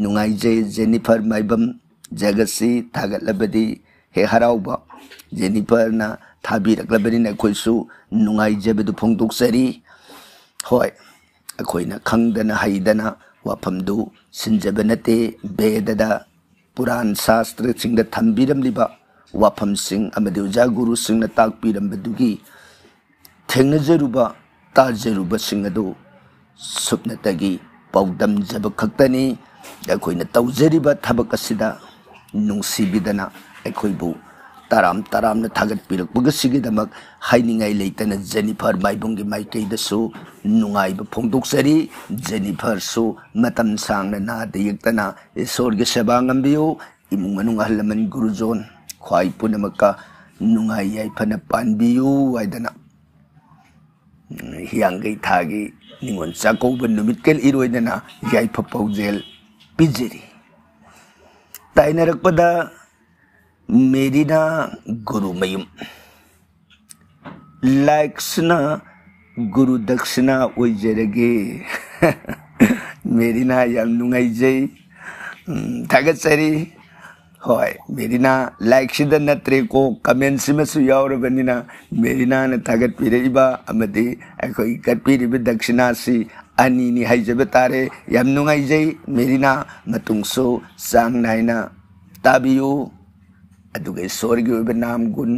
ꯅꯨꯡꯉꯥꯏꯖꯩ ꯖꯦꯅꯤꯐꯔ ꯃꯥꯏꯕꯝ, ꯖꯒꯠꯁꯤ ꯊꯥꯒꯠꯂꯕꯗꯤ ꯍꯦꯛ ꯍꯔꯥꯎꯕ꯫ ꯖꯦꯅꯤꯐꯔꯅ ꯊꯥꯕꯤꯔꯛꯂꯕꯅꯤꯅ ꯑꯩꯈꯣꯏꯁꯨ ꯅꯨꯡꯉꯥꯏꯖꯕꯗꯨ ꯐꯣꯡꯗꯣꯛꯆꯔꯤ꯫ ꯍꯣꯏ, ꯑꯩꯈꯣꯏꯅ ꯈꯪꯗꯅ ꯍꯩꯗꯅ ꯋꯥꯐꯝꯗꯨ ꯁꯤꯟꯖꯕ ꯅꯠꯇꯦ꯫ ꯕꯦꯗꯗ, ꯄꯨꯔꯥꯟ ꯁꯥꯁꯇ꯭ꯔꯁꯤꯡꯗ ꯊꯝꯕꯤꯔꯝꯂꯤꯕ ꯋꯥꯐꯝꯁꯤꯡ ꯑꯃꯗꯤ ꯑꯣꯖꯥ ꯒꯨꯔꯨꯁꯤꯡꯅ ꯇꯥꯛꯄꯤꯔꯝꯕꯗꯨꯒꯤ ꯊꯦꯡꯅꯖꯔꯨꯕ, ꯇꯥꯖꯔꯨꯕꯁꯤꯡ ꯑꯗꯨ ꯁꯨꯞꯅꯇꯒꯤ ꯄꯥꯎꯗꯝꯖꯕ ꯈꯛꯇꯅꯤ꯫ ꯑꯩꯈꯣꯏꯅ ꯇꯧꯖꯔꯤꯕ ꯊꯕꯛ ꯑꯁꯤꯗ ꯅꯨꯡꯁꯤꯕꯤꯗꯅ ꯑꯩꯈꯣꯏꯕꯨ ꯇꯔꯥꯝ ꯇꯔꯥꯝꯅ ꯊꯥꯒꯠꯄꯤꯔꯛꯄꯒꯁꯤꯒꯤꯗꯃꯛ ꯍꯥꯏꯅꯤꯡꯉꯥꯏ ꯂꯩꯇꯅ ꯖꯦꯅꯤꯐꯔ ꯃꯥꯏꯕꯝꯒꯤ ꯃꯥꯏꯀꯩꯗꯁꯨ ꯅꯨꯡꯉꯥꯏꯕ ꯐꯣꯡꯗꯣꯛꯆꯔꯤ꯫ ꯖꯦꯅꯤꯐꯔꯁꯨ ꯃꯇꯝ ꯁꯥꯡꯅ ꯅꯥꯗ ꯌꯦꯛꯇꯅ ꯏꯁꯣꯔꯒꯤ ꯁꯦꯕꯥ ꯉꯝꯕꯤꯌꯨ꯫ ꯏꯃꯨꯡ ꯃꯅꯨꯡ, ꯑꯍꯜ ꯂꯃꯟ, ꯒꯨꯔꯨꯖꯣꯟ, ꯈ꯭ꯋꯥꯏ ꯄꯨꯝꯅꯃꯛꯀ ꯅꯨꯡꯉꯥꯏ ꯌꯥꯏꯐꯅ ꯄꯥꯟꯕꯤꯌꯨ ꯍꯥꯏꯗꯅ, ꯎꯝ, ꯍꯤꯌꯥꯡꯒꯩ ꯊꯥꯒꯤ ꯅꯤꯉꯣꯜ ꯆꯥꯛꯀꯧꯕ ꯅꯨꯃꯤꯠꯀ ꯏꯔꯣꯏꯅꯅ ꯌꯥꯏꯐ ꯄꯥꯎꯖꯦꯜ ꯄꯤꯖꯔꯤ꯫ ꯇꯥꯏꯅꯔꯛꯄꯗ ꯃꯦꯔꯤꯅꯥ ꯒꯨꯔꯨꯃꯌꯨꯝ꯫ ꯂꯥꯏꯛꯁꯤꯅ ꯒꯨꯔꯨ ꯗꯛꯁꯤꯅꯥ ꯑꯣꯏꯖꯔꯒꯦ꯫ ꯃꯦꯔꯤꯅꯥ, ꯌꯥꯝ ꯅꯨꯡꯉꯥꯏꯖꯩ꯫ ꯎꯝ, ꯊꯥꯒꯠꯆꯔꯤ꯫ ꯍꯣꯏ, ꯃꯦꯔꯤꯅꯥ, ꯂꯥꯏꯛꯁꯤꯗ ꯅꯠꯇ꯭ꯔꯦꯀꯣ, ꯀꯃꯦꯟꯁꯤꯃꯁꯨ ꯌꯥꯎꯔꯕꯅꯤꯅ ꯃꯦꯔꯤꯅꯥꯅ ꯊꯥꯒꯠꯄꯤꯔꯛꯏꯕ ꯑꯃꯗꯤ ꯑꯩꯈꯣꯏ ꯀꯠꯄꯤꯔꯤꯕ ꯗꯛꯁꯤꯅꯥꯁꯤ ꯑꯅꯤꯅꯤ ꯍꯥꯏꯖꯕ ꯇꯥꯔꯦ꯫ ꯌꯥꯝ ꯅꯨꯡꯉꯥꯏꯖꯩ ꯃꯦꯔꯤꯅꯥ, ꯃꯇꯨꯡꯁꯨ ꯆꯥꯡ ꯅꯥꯏꯅ ꯇꯥꯕꯤꯌꯨ꯫ ꯑꯗꯨꯒ ꯏꯁꯣꯔꯒꯤ ꯑꯣꯏꯕ ꯅꯥꯝ ꯒꯨꯟ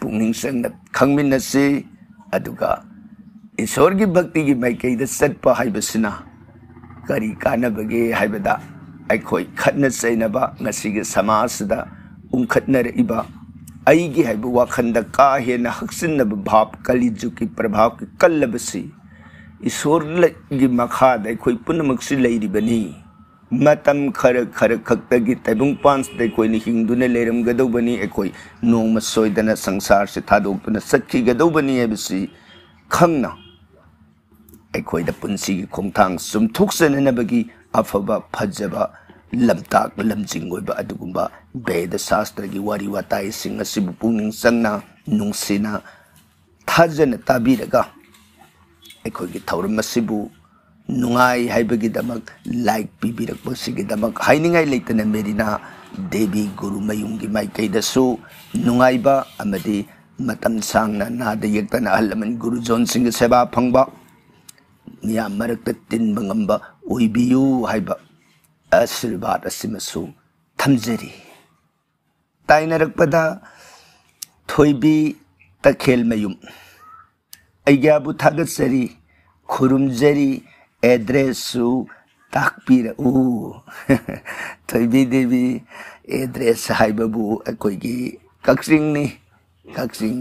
ꯄꯨꯛꯅꯤꯡ ꯆꯪꯅ ꯈꯪꯃꯤꯟꯅꯁꯤ꯫ ꯑꯗꯨꯒ ꯏꯁꯣꯔꯒꯤ ꯚꯛꯇꯤꯒꯤ ꯃꯥꯏꯀꯩꯗ ꯆꯠꯄ ꯍꯥꯏꯕꯁꯤꯅ ꯀꯔꯤ ꯀꯥꯟꯅꯕꯒꯦ ꯍꯥꯏꯕꯗ, ꯑꯩꯈꯣꯏ ꯈꯠꯅ ꯆꯩꯅꯕ, ꯉꯁꯤꯒꯤ ꯁꯃꯥꯖꯁꯤꯗ ꯎꯪꯈꯠꯅꯔꯛꯏꯕ ꯑꯩꯒꯤ ꯍꯥꯏꯕ ꯋꯥꯈꯜꯗ ꯀꯥ ꯍꯦꯟꯅ ꯍꯛꯆꯤꯟꯅꯕ ꯚꯥꯕ, ꯀꯂꯤꯖꯨꯒꯀꯤ ꯄ꯭ꯔꯚꯥꯕꯀꯤ ꯀꯜꯂꯕꯁꯤ, ꯏꯁꯣꯔꯒꯤ ꯃꯈꯥꯗ ꯑꯩꯈꯣꯏ ꯄꯨꯝꯅꯃꯛꯁꯤ ꯂꯩꯔꯤꯕꯅꯤ꯫ ꯃꯇꯝ ꯈꯔ ꯈꯔ ꯈꯛꯇꯒꯤ ꯇꯥꯏꯕꯪꯄꯥꯟꯁꯤꯗ ꯑꯩꯈꯣꯏꯅ ꯍꯤꯡꯗꯨꯅ ꯂꯩꯔꯝꯒꯗꯧꯕꯅꯤ꯫ ꯑꯩꯈꯣꯏ ꯅꯣꯡꯃ ꯁꯣꯏꯗꯅ ꯁꯪꯁꯥꯔꯁꯤ ꯊꯥꯗꯣꯛꯇꯨꯅ ꯆꯠꯈꯤꯒꯗꯧꯕꯅꯤ ꯍꯥꯏꯕꯁꯤ ꯈꯪꯅ, ꯑꯩꯈꯣꯏꯗ ꯄꯨꯟꯁꯤꯒꯤ ꯈꯣꯡꯊꯥꯡ ꯆꯨꯝꯊꯣꯛꯆꯅꯅꯕꯒꯤ ꯑꯐꯕ ꯐꯖꯕ ꯂꯝꯇꯥꯛ ꯂꯝꯖꯤꯡ ꯑꯣꯏꯕ ꯑꯗꯨꯒꯨꯝꯕ ꯕꯦꯗ ꯁꯥꯁꯇ꯭ꯔꯒꯤ ꯋꯥꯔꯤ ꯋꯥꯇꯥꯏꯁꯤꯡ ꯑꯁꯤꯕꯨ ꯄꯨꯛꯅꯤꯡ ꯆꯪꯅ, ꯅꯨꯡꯁꯤꯅ, ꯊꯥꯖꯅ ꯇꯥꯕꯤꯔꯒ, ꯑꯩꯈꯣꯏꯒꯤ ꯊꯧꯔꯝ ꯑꯁꯤꯕꯨ ꯅꯨꯡꯉꯥꯏ ꯍꯥꯏꯕꯒꯤꯗꯃꯛ, ꯂꯥꯏꯛ ꯄꯤꯕꯤꯔꯛꯄꯁꯤꯒꯤꯗꯃꯛ ꯍꯥꯏꯅꯤꯡꯉꯥꯏ ꯂꯩꯇꯅ, ꯃꯦꯔꯤꯅꯥ ꯗꯦꯕꯤ ꯒꯨꯔꯨꯃꯌꯨꯝꯒꯤ ꯃꯥꯏꯀꯩꯗꯁꯨ ꯅꯨꯡꯉꯥꯏꯕ ꯑꯃꯗꯤ ꯃꯇꯝ ꯁꯥꯡꯅ ꯅꯥꯗ ꯌꯦꯛꯇꯅ ꯑꯍꯜ ꯂꯃꯟ ꯒꯨꯔꯨꯖꯣꯟꯁꯤꯡꯒꯤ ꯁꯦꯕꯥ ꯐꯪꯕ, ꯃꯤꯌꯥꯝ ꯃꯔꯛꯇ ꯇꯤꯟꯕ ꯉꯝꯕ ꯑꯣꯏꯕꯤꯌꯨ ꯍꯥꯏꯕ ꯑꯥꯁꯤꯔꯕꯥꯗ ꯑꯁꯤꯃꯁꯨ ꯊꯝꯖꯔꯤ꯫ ꯇꯥꯏꯅꯔꯛꯄꯗ ꯊꯣꯏꯕꯤ ꯇꯈꯦꯜꯃꯌꯨꯝ, ꯑꯩꯒ꯭ꯌꯥꯕꯨ ꯊꯥꯒꯠꯆꯔꯤ, ꯈꯨꯔꯨꯝꯖꯔꯤ, ꯑꯦꯗ꯭ꯔꯦꯁꯁꯨ ꯇꯥꯛꯄꯤꯔꯛꯎ꯫ ꯊꯣꯏꯕꯤ ꯗꯦꯕꯤ, ꯑꯦꯗ꯭ꯔꯦꯁ ꯍꯥꯏꯕꯕꯨ ꯑꯩꯈꯣꯏꯒꯤ ꯀꯛꯆꯤꯡꯅꯤ, ꯀꯛꯆꯤꯡ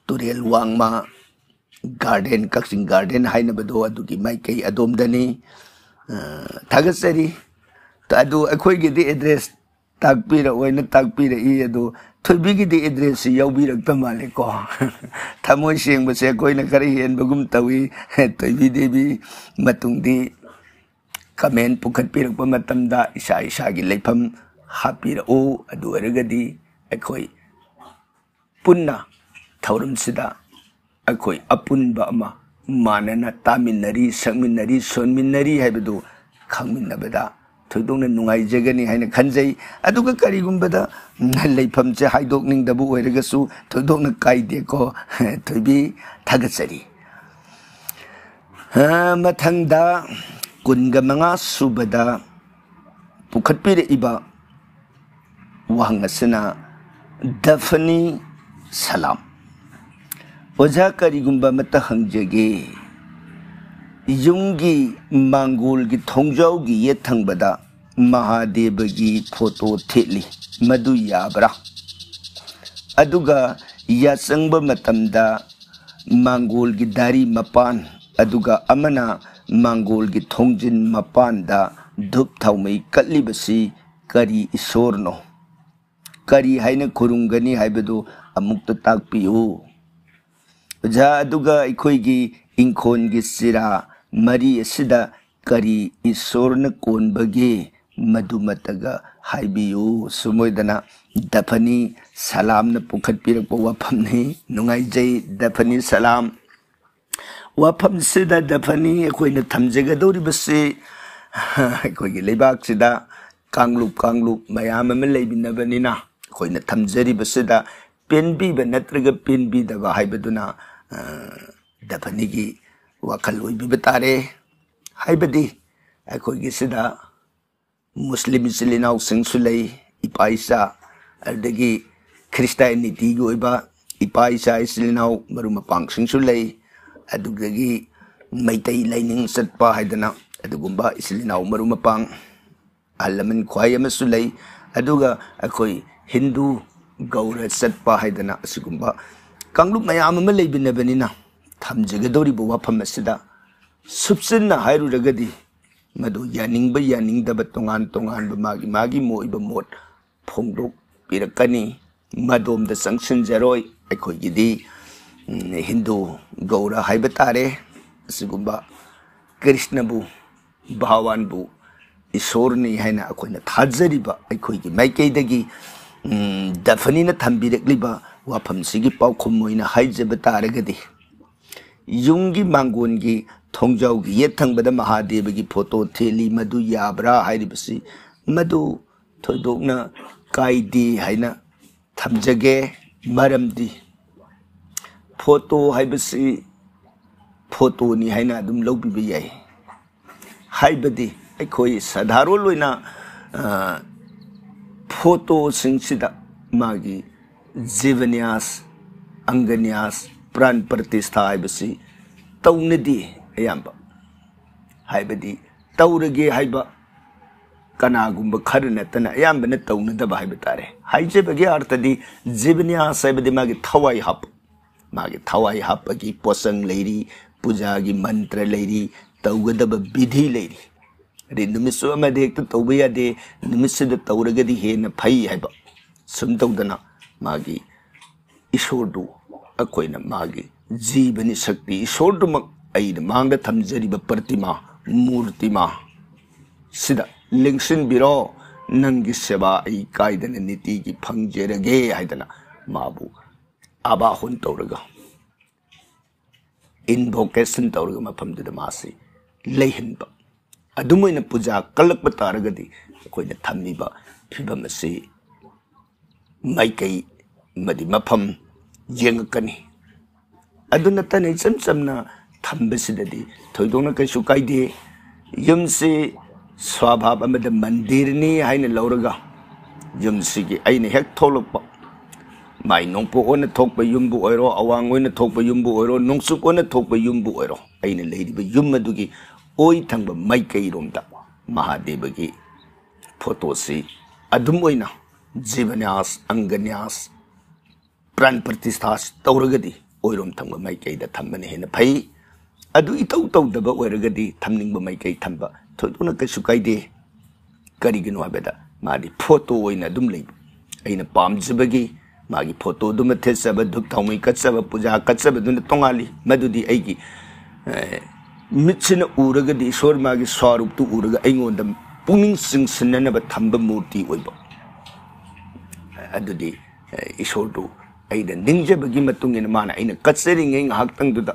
ꯇꯨꯔꯦꯜ ꯋꯥꯡꯃ ꯒꯥꯔꯗꯦꯟ, ꯀꯛꯆꯤꯡ ꯒꯥꯔꯗꯦꯟ ꯍꯥꯏꯅꯕꯗꯣ ꯑꯗꯨꯒꯤ ꯃꯥꯏꯀꯩ ꯑꯗꯣꯝꯗꯅꯤ꯫ ꯑ, ꯊꯥꯒꯠꯆꯔꯤ꯫ ꯑꯗꯨ ꯑꯩꯈꯣꯏꯒꯤꯗꯤ ꯑꯦꯗ꯭ꯔꯦꯁ ꯇꯥꯛꯄꯤꯔꯛꯑꯣꯏꯅ ꯇꯥꯛꯄꯤꯔꯛꯏ, ꯑꯗꯨ ꯊꯣꯏꯕꯤꯒꯤꯗꯤ ꯑꯦꯗ꯭ꯔꯦꯁꯁꯤ ꯌꯥꯎꯕꯤꯔꯛꯇ ꯃꯥꯜꯂꯦꯀꯣ꯫ ꯊꯃꯣꯏ ꯁꯦꯡꯕꯁꯦ ꯑꯩꯈꯣꯏꯅ ꯈꯔ ꯍꯦꯟꯕꯒꯨꯝ ꯇꯧꯏ꯫ ꯊꯣꯏꯕꯤ ꯗꯦꯕꯤ, ꯃꯇꯨꯡꯗꯤ ꯀꯃꯦꯟ ꯄꯨꯈꯠꯄꯤꯔꯛꯄ ꯃꯇꯝꯗ ꯏꯁꯥ ꯏꯁꯥꯒꯤ ꯂꯩꯐꯝ ꯍꯥꯞꯄꯤꯔꯛꯎ꯫ ꯑꯗꯨ ꯑꯣꯏꯔꯒꯗꯤ ꯑꯩꯈꯣꯏ ꯄꯨꯟꯅ ꯊꯧꯔꯝꯁꯤꯗ ꯑꯩꯈꯣꯏ ꯑꯄꯨꯟꯕ ꯑꯃ ꯃꯥꯟꯅꯅ ꯇꯥꯃꯤꯟꯅꯔꯤ, ꯁꯛꯃꯤꯟꯅꯔꯤ, ꯁꯣꯟꯃꯤꯟꯅꯔꯤ ꯍꯥꯏꯕꯗꯨ ꯈꯪꯃꯤꯟꯅꯕꯗ ꯊꯣꯏꯗꯣꯛꯅ ꯅꯨꯡꯉꯥꯏꯖꯒꯅꯤ ꯍꯥꯏꯅ ꯈꯟꯖꯩ꯫ ꯑꯗꯨꯒ ꯀꯔꯤꯒꯨꯝꯕꯗ ꯂꯩꯐꯝꯁꯦ ꯍꯥꯏꯗꯣꯛꯅꯤꯡꯗꯕ ꯑꯣꯏꯔꯒꯁꯨ ꯊꯣꯏꯗꯣꯛꯅ ꯀꯥꯏꯗꯦꯀꯣ꯫ ꯊꯣꯏꯕꯤ, ꯊꯥꯒꯠꯆꯔꯤ꯫ ꯑ, ꯃꯊꯪꯗ ꯀꯨꯟꯒ ꯃꯉꯥ ꯁꯨꯕꯗ ꯄꯨꯈꯠꯄꯤꯔꯛꯏꯕ ꯋꯥꯍꯪ ꯑꯁꯤꯅ, ꯗꯐꯅꯤ ꯁꯂꯥꯝ꯫ ꯑꯣꯖꯥ, ꯀꯔꯤꯒꯨꯝꯕ ꯑꯃꯠꯇ ꯍꯪꯖꯒꯦ꯫ ꯌꯨꯝꯒꯤ ꯃꯥꯡꯒꯣꯜꯒꯤ ꯊꯣꯡꯖꯥꯎꯒꯤ ꯌꯦꯠ ꯊꯪꯕꯗ ꯃꯍꯥꯗꯦꯕꯒꯤ ꯐꯣꯇꯣ ꯊꯦꯠꯂꯤ꯫ ꯃꯗꯨ ꯌꯥꯕ꯭ꯔꯥ? ꯑꯗꯨꯒ ꯌꯥꯆꯪꯕ ꯃꯇꯝꯗ ꯃꯥꯡꯒꯣꯜꯒꯤ ꯗꯥꯔꯤ ꯃꯄꯥꯟ, ꯑꯗꯨꯒ ꯑꯃꯅ ꯃꯥꯡꯒꯣꯜꯒꯤ ꯊꯣꯡꯖꯤꯟ ꯃꯄꯥꯟꯗ ꯙꯨꯞ ꯊꯥꯎꯃꯩ ꯀꯠꯂꯤꯕꯁꯤ ꯀꯔꯤ ꯏꯁꯣꯔꯅꯣ? ꯀꯔꯤ ꯍꯥꯏꯅ ꯈꯨꯔꯨꯝꯒꯅꯤ ꯍꯥꯏꯕꯗꯨ ꯑꯃꯨꯛꯇ ꯇꯥꯛꯄꯤꯌꯨ꯫ ꯑꯣꯖꯥ, ꯑꯗꯨꯒ ꯑꯩꯈꯣꯏꯒꯤ ꯏꯪꯈꯣꯜꯒꯤ ꯆꯤꯔꯥ ꯃꯔꯤ ꯑꯁꯤꯗ ꯀꯔꯤ ꯏꯁꯣꯔꯅ ꯀꯣꯟꯕꯒꯦ? ꯃꯗꯨꯃꯇꯒ ꯍꯥꯏꯕꯤꯌꯨ꯫ ꯁꯨꯝ ꯑꯣꯏꯗꯅ ꯗꯐꯅꯤ ꯁꯂꯥꯝꯅ ꯄꯨꯈꯠꯄꯤꯔꯛꯄ ꯋꯥꯐꯝꯅꯤ꯫ ꯅꯨꯡꯉꯥꯏꯖꯩ ꯗꯐꯅꯤ ꯁꯂꯥꯝ꯫ ꯋꯥꯐꯝꯁꯤꯗ ꯗꯐꯅꯤ ꯑꯩꯈꯣꯏꯅ ꯊꯝꯖꯒꯗꯧꯔꯤꯕꯁꯤ ꯑꯩꯈꯣꯏꯒꯤ ꯂꯩꯕꯥꯛꯁꯤꯗ ꯀꯥꯡꯂꯨꯞ ꯀꯥꯡꯂꯨꯞ ꯃꯌꯥꯝ ꯑꯃ ꯂꯩꯃꯤꯟꯅꯕꯅꯤꯅ ꯑꯩꯈꯣꯏꯅ ꯊꯝꯖꯔꯤꯕꯁꯤꯗ ꯄꯦꯟꯕꯤꯕ ꯅꯠꯇ꯭ꯔꯒ ꯄꯦꯟꯕꯤꯗꯕ ꯍꯥꯏꯕꯗꯨꯅ, ꯑ, ꯗꯐꯅꯤꯒꯤ ꯋꯥꯈꯜ ꯑꯣꯏꯕꯤꯕ ꯇꯥꯔꯦ꯫ ꯍꯥꯏꯕꯗꯤ ꯑꯩꯈꯣꯏꯒꯤ ꯁꯤꯗ ꯃꯨꯁꯂꯤꯝ ꯏꯆꯤꯜ ꯏꯅꯥꯎꯁꯤꯡꯁꯨ ꯂꯩ, ꯏꯄꯥ ꯏꯆꯥ, ꯑꯗꯨꯗꯒꯤ ꯈ꯭ꯔꯤꯁꯇꯥꯏꯅꯤꯇꯤꯒꯤ ꯑꯣꯏꯕ ꯏꯄꯥ ꯏꯆꯥ ꯏꯆꯤꯜ ꯏꯅꯥꯎ ꯃꯔꯨꯞ ꯃꯄꯥꯡꯁꯤꯡꯁꯨ ꯂꯩ, ꯑꯗꯨꯗꯒꯤ ꯃꯩꯇꯩ ꯂꯥꯏꯅꯤꯡ ꯆꯠꯄ ꯍꯥꯏꯗꯅ ꯑꯗꯨꯒꯨꯝꯕ ꯏꯆꯤꯜ ꯏꯅꯥꯎ ꯃꯔꯨꯞ ꯃꯄꯥꯡ ꯑꯍꯜ ꯂꯃꯟ ꯈ꯭ꯋꯥꯏ ꯑꯃꯁꯨ ꯂꯩ, ꯑꯗꯨꯒ ꯑꯩꯈꯣꯏ ꯍꯤꯟꯗꯨ ꯒꯧꯔ ꯆꯠꯄ ꯍꯥꯏꯗꯅ ꯑꯁꯤꯒꯨꯝꯕ ꯀꯥꯡꯂꯨꯞ ꯃꯌꯥꯝ ꯑꯃ ꯂꯩꯃꯤꯟꯅꯕꯅꯤꯅ ꯊꯝꯖꯒꯗꯧꯔꯤꯕ ꯋꯥꯐꯝ ꯑꯁꯤꯗ ꯁꯨꯞꯆꯤꯟꯅ ꯍꯥꯏꯔꯨꯔꯒꯗꯤ ꯃꯗꯨ ꯌꯥꯅꯤꯡꯕ ꯌꯥꯅꯤꯡꯗꯕ ꯇꯣꯉꯥꯟ ꯇꯣꯉꯥꯟꯕ ꯃꯥꯒꯤ ꯃꯥꯒꯤ ꯃꯣꯏꯕ ꯃꯣꯠ ꯐꯣꯡꯗꯣꯛꯄꯤꯔꯛꯀꯅꯤ꯫ ꯃꯗꯣꯝꯗ ꯆꯪꯁꯤꯟꯖꯔꯣꯏ꯫ ꯑꯩꯈꯣꯏꯒꯤꯗꯤ, ꯎꯝ, ꯍꯤꯟꯗꯨ ꯒꯧꯔ ꯍꯥꯏꯕ ꯇꯥꯔꯦ꯫ ꯑꯁꯤꯒꯨꯝꯕ ꯀ꯭ꯔꯤꯁꯅꯕꯨ, ꯚꯒꯋꯥꯟꯕꯨ ꯏꯁꯣꯔꯅꯤ ꯍꯥꯏꯅ ꯑꯩꯈꯣꯏꯅ ꯊꯥꯖꯔꯤꯕ ꯑꯩꯈꯣꯏꯒꯤ ꯃꯥꯏꯀꯩꯗꯒꯤ, ꯎꯝ, ꯗꯐꯅꯤꯅ ꯊꯝꯕꯤꯔꯛꯂꯤꯕ ꯋꯥꯐꯝꯁꯤꯒꯤ ꯄꯥꯎꯈꯨꯝ ꯑꯣꯏꯅ ꯍꯥꯏꯖꯕ ꯇꯥꯔꯒꯗꯤ, ꯌꯨꯝꯒꯤ ꯃꯥꯡꯒꯣꯟꯒꯤ ꯊꯣꯡꯖꯥꯎꯒꯤ ꯌꯦꯠ ꯊꯪꯕꯗ ꯃꯍꯥꯗꯦꯕꯒꯤ ꯐꯣꯇꯣ ꯊꯦꯠꯂꯤ, ꯃꯗꯨ ꯌꯥꯕ꯭ꯔꯥ ꯍꯥꯏꯔꯤꯕꯁꯤ ꯃꯗꯨ ꯊꯣꯏꯗꯣꯛꯅ ꯀꯥꯏꯗꯦ ꯍꯥꯏꯅ ꯊꯝꯖꯒꯦ꯫ ꯃꯔꯝꯗꯤ ꯐꯣꯇꯣ ꯍꯥꯏꯕꯁꯤ ꯐꯣꯇꯣꯅꯤ ꯍꯥꯏꯅ ꯑꯗꯨꯝ ꯂꯧꯕꯤꯕ ꯌꯥꯏ꯫ ꯍꯥꯏꯕꯗꯤ ꯑꯩꯈꯣꯏ ꯁꯥꯙꯥꯔꯣꯟ ꯑꯣꯏꯅ, ꯑ, ꯐꯣꯇꯣꯁꯤꯡꯁꯤꯗ ꯃꯥꯒꯤ ꯖꯤꯕꯅ꯭ꯌꯥꯁ, ꯑꯪꯒꯅ꯭ꯌꯥꯁ, ꯄ꯭ꯔꯥꯟ ꯄ꯭ꯔꯇꯤꯁꯊꯥ ꯍꯥꯏꯕꯁꯤ ꯇꯧꯅꯗꯦ ꯑꯌꯥꯝꯕ꯫ ꯍꯥꯏꯕꯗꯤ ꯇꯧꯔꯒꯦ ꯍꯥꯏꯕ ꯀꯅꯥꯒꯨꯝꯕ ꯈꯔ ꯅꯠꯇꯅ ꯑꯌꯥꯝꯕꯅ ꯇꯧꯅꯗꯕ ꯍꯥꯏꯕ ꯇꯥꯔꯦ꯫ ꯍꯥꯏꯖꯕꯒꯤ ꯑꯥꯔꯊꯗꯤ ꯖꯤꯕ ꯅ꯭ꯌꯥꯁ ꯍꯥꯏꯕꯗꯤ ꯃꯥꯒꯤ ꯊꯋꯥꯏ ꯍꯥꯞꯄ, ꯃꯥꯒꯤ ꯊꯋꯥꯏ ꯍꯥꯞꯄꯒꯤ ꯄꯣꯠꯆꯪ ꯂꯩꯔꯤ, ꯄꯨꯖꯥꯒꯤ ꯃꯟꯇ꯭ꯔ ꯂꯩꯔꯤ, ꯇꯧꯒꯗꯕ ꯕꯤꯙꯤ ꯂꯩꯔꯤ꯫ ꯑꯗꯩ ꯅꯨꯃꯤꯠꯁꯨ ꯑꯃꯗ ꯍꯦꯛꯇ ꯇꯧꯕ ꯌꯥꯗꯦ, ꯅꯨꯃꯤꯠꯁꯤꯗ ꯇꯧꯔꯒꯗꯤ ꯍꯦꯟꯅ ꯐꯩ ꯍꯥꯏꯕ꯫ ꯁꯨꯝ ꯇꯧꯗꯅ ꯃꯥꯒꯤ ꯏꯁꯣꯔꯗꯨ ꯑꯩꯈꯣꯏꯅ ꯃꯥꯒꯤ ꯖꯤꯕꯅꯤ ꯁꯛꯇꯤ ꯏꯁꯣꯔꯗꯨꯃꯛ ꯑꯩꯅ ꯃꯥꯡꯗ ꯊꯝꯖꯔꯤꯕ ꯄ꯭ꯔꯇꯤꯃꯥ, ꯃꯨꯔꯇꯤꯃꯥ ꯁꯤꯗ ꯂꯦꯡꯁꯤꯟꯕꯤꯔꯣ, ꯅꯪꯒꯤ ꯁꯦꯕꯥ ꯑꯩ ꯀꯥꯏꯗꯅ ꯅꯤꯇꯤꯒꯤ ꯐꯪꯖꯔꯒꯦ ꯍꯥꯏꯗꯅ ꯃꯥꯕꯨ ꯑꯕꯥꯍꯨꯟ ꯇꯧꯔꯒ, ꯏꯟꯚꯣꯀꯦꯁꯟ ꯇꯧꯔꯒ ꯃꯐꯝꯗꯨꯗ ꯃꯥꯁꯤ ꯂꯩꯍꯟꯕ꯫ ꯑꯗꯨꯝ ꯑꯣꯏꯅ ꯄꯨꯖꯥ ꯀꯜꯂꯛꯄ ꯇꯥꯔꯒꯗꯤ ꯑꯩꯈꯣꯏꯅ ꯊꯝꯃꯤꯕ ꯐꯤꯕꯝ ꯑꯁꯤ ꯃꯥꯏꯀꯩ ꯑꯃꯗꯤ ꯃꯐꯝ ꯌꯦꯡꯉꯛꯀꯅꯤ꯫ ꯑꯗꯨ ꯅꯠꯇꯅ ꯏꯆꯝ ꯆꯝꯅ ꯊꯝꯕꯁꯤꯗꯗꯤ ꯊꯣꯏꯗꯣꯛꯅ ꯀꯩꯁꯨ ꯀꯥꯏꯗꯦ꯫ ꯌꯨꯝꯁꯤ ꯁ꯭ꯋꯥꯚꯥꯕ ꯑꯃꯗ ꯃꯟꯗꯤꯔꯅꯤ ꯍꯥꯏꯅ ꯂꯧꯔꯒ ꯌꯨꯝꯁꯤꯒꯤ ꯑꯩꯅ ꯍꯦꯛ ꯊꯣꯛꯂꯛꯄ, ꯃꯥꯏ ꯅꯣꯡꯄꯣꯛ ꯑꯣꯟꯅ ꯊꯣꯛꯄ ꯌꯨꯝꯕꯨ ꯑꯣꯏꯔꯣ, ꯑꯋꯥꯡ ꯑꯣꯏꯅ ꯊꯣꯛꯄ ꯌꯨꯝꯕꯨ ꯑꯣꯏꯔꯣ, ꯅꯣꯡꯆꯨꯞ ꯑꯣꯟꯅ ꯊꯣꯛꯄ ꯌꯨꯝꯕꯨ ꯑꯣꯏꯔꯣ, ꯑꯩꯅ ꯂꯩꯔꯤꯕ ꯌꯨꯝ ꯑꯗꯨꯒꯤ ꯑꯣꯏ ꯊꯪꯕ ꯃꯥꯏꯀꯩꯔꯣꯝꯗ ꯃꯍꯥꯗꯦꯕꯒꯤ ꯐꯣꯇꯣꯁꯤ ꯑꯗꯨꯝ ꯑꯣꯏꯅ ꯖꯤꯕꯅ꯭ꯌꯥꯁ, ꯑꯪꯒꯅ꯭ꯌꯥꯁ, ꯄ꯭ꯔꯥꯟ ꯄ꯭ꯔꯇꯤꯁꯊꯥꯁꯤ ꯇꯧꯔꯒꯗꯤ ꯑꯣꯏꯔꯣꯝ ꯊꯪꯕ ꯃꯥꯏꯀꯩꯗ ꯊꯝꯕꯅ ꯍꯦꯟꯅ ꯐꯩ꯫ ꯑꯗꯨ ꯏꯇꯧ ꯇꯧꯗꯕ ꯑꯣꯏꯔꯒꯗꯤ ꯊꯝꯅꯤꯡꯕ ꯃꯥꯏꯀꯩ ꯊꯝꯕ ꯊꯣꯏꯗꯣꯛꯅ ꯀꯩꯁꯨ ꯀꯥꯏꯗꯦ꯫ ꯀꯔꯤꯒꯤꯅꯣ ꯍꯥꯏꯕꯗ ꯃꯥꯗꯤ ꯐꯣꯇꯣ ꯑꯣꯏꯅ ꯑꯗꯨꯝ ꯂꯩꯕ꯫ ꯑꯩꯅ ꯄꯥꯝꯖꯕꯒꯤ ꯃꯥꯒꯤ ꯐꯣꯇꯣꯗꯨꯃ ꯊꯦꯠꯆꯕ, ꯙꯨꯞ ꯊꯥꯎꯃꯩ ꯀꯠꯆꯕ, ꯄꯨꯖꯥ ꯀꯠꯆꯕꯗꯨꯅ ꯇꯣꯉꯥꯜꯂꯤ꯫ ꯃꯗꯨꯗꯤ ꯑꯩꯒꯤ, ꯑꯦ, ꯃꯤꯠꯁꯤꯅ ꯎꯔꯒꯗꯤ ꯏꯁꯣꯔ ꯃꯥꯒꯤ ꯁ꯭ꯋꯥꯔꯨꯞꯇꯨ ꯎꯔꯒ ꯑꯩꯉꯣꯟꯗ ꯄꯨꯛꯅꯤꯡ ꯆꯤꯡꯁꯤꯟꯅꯅꯕ ꯊꯝꯕ ꯃꯨꯔꯇꯤ ꯑꯣꯏꯕ꯫ ꯑꯗꯨꯗꯤ, ꯑꯦ, ꯏꯁꯣꯔꯗꯨ ꯑꯩꯅ ꯅꯤꯡꯖꯕꯒꯤ ꯃꯇꯨꯡ ꯏꯟꯅ ꯃꯥꯅ ꯑꯩꯅ ꯀꯠꯆꯔꯤꯉꯩ ꯉꯥꯏꯍꯥꯛꯇꯪꯗꯨꯗ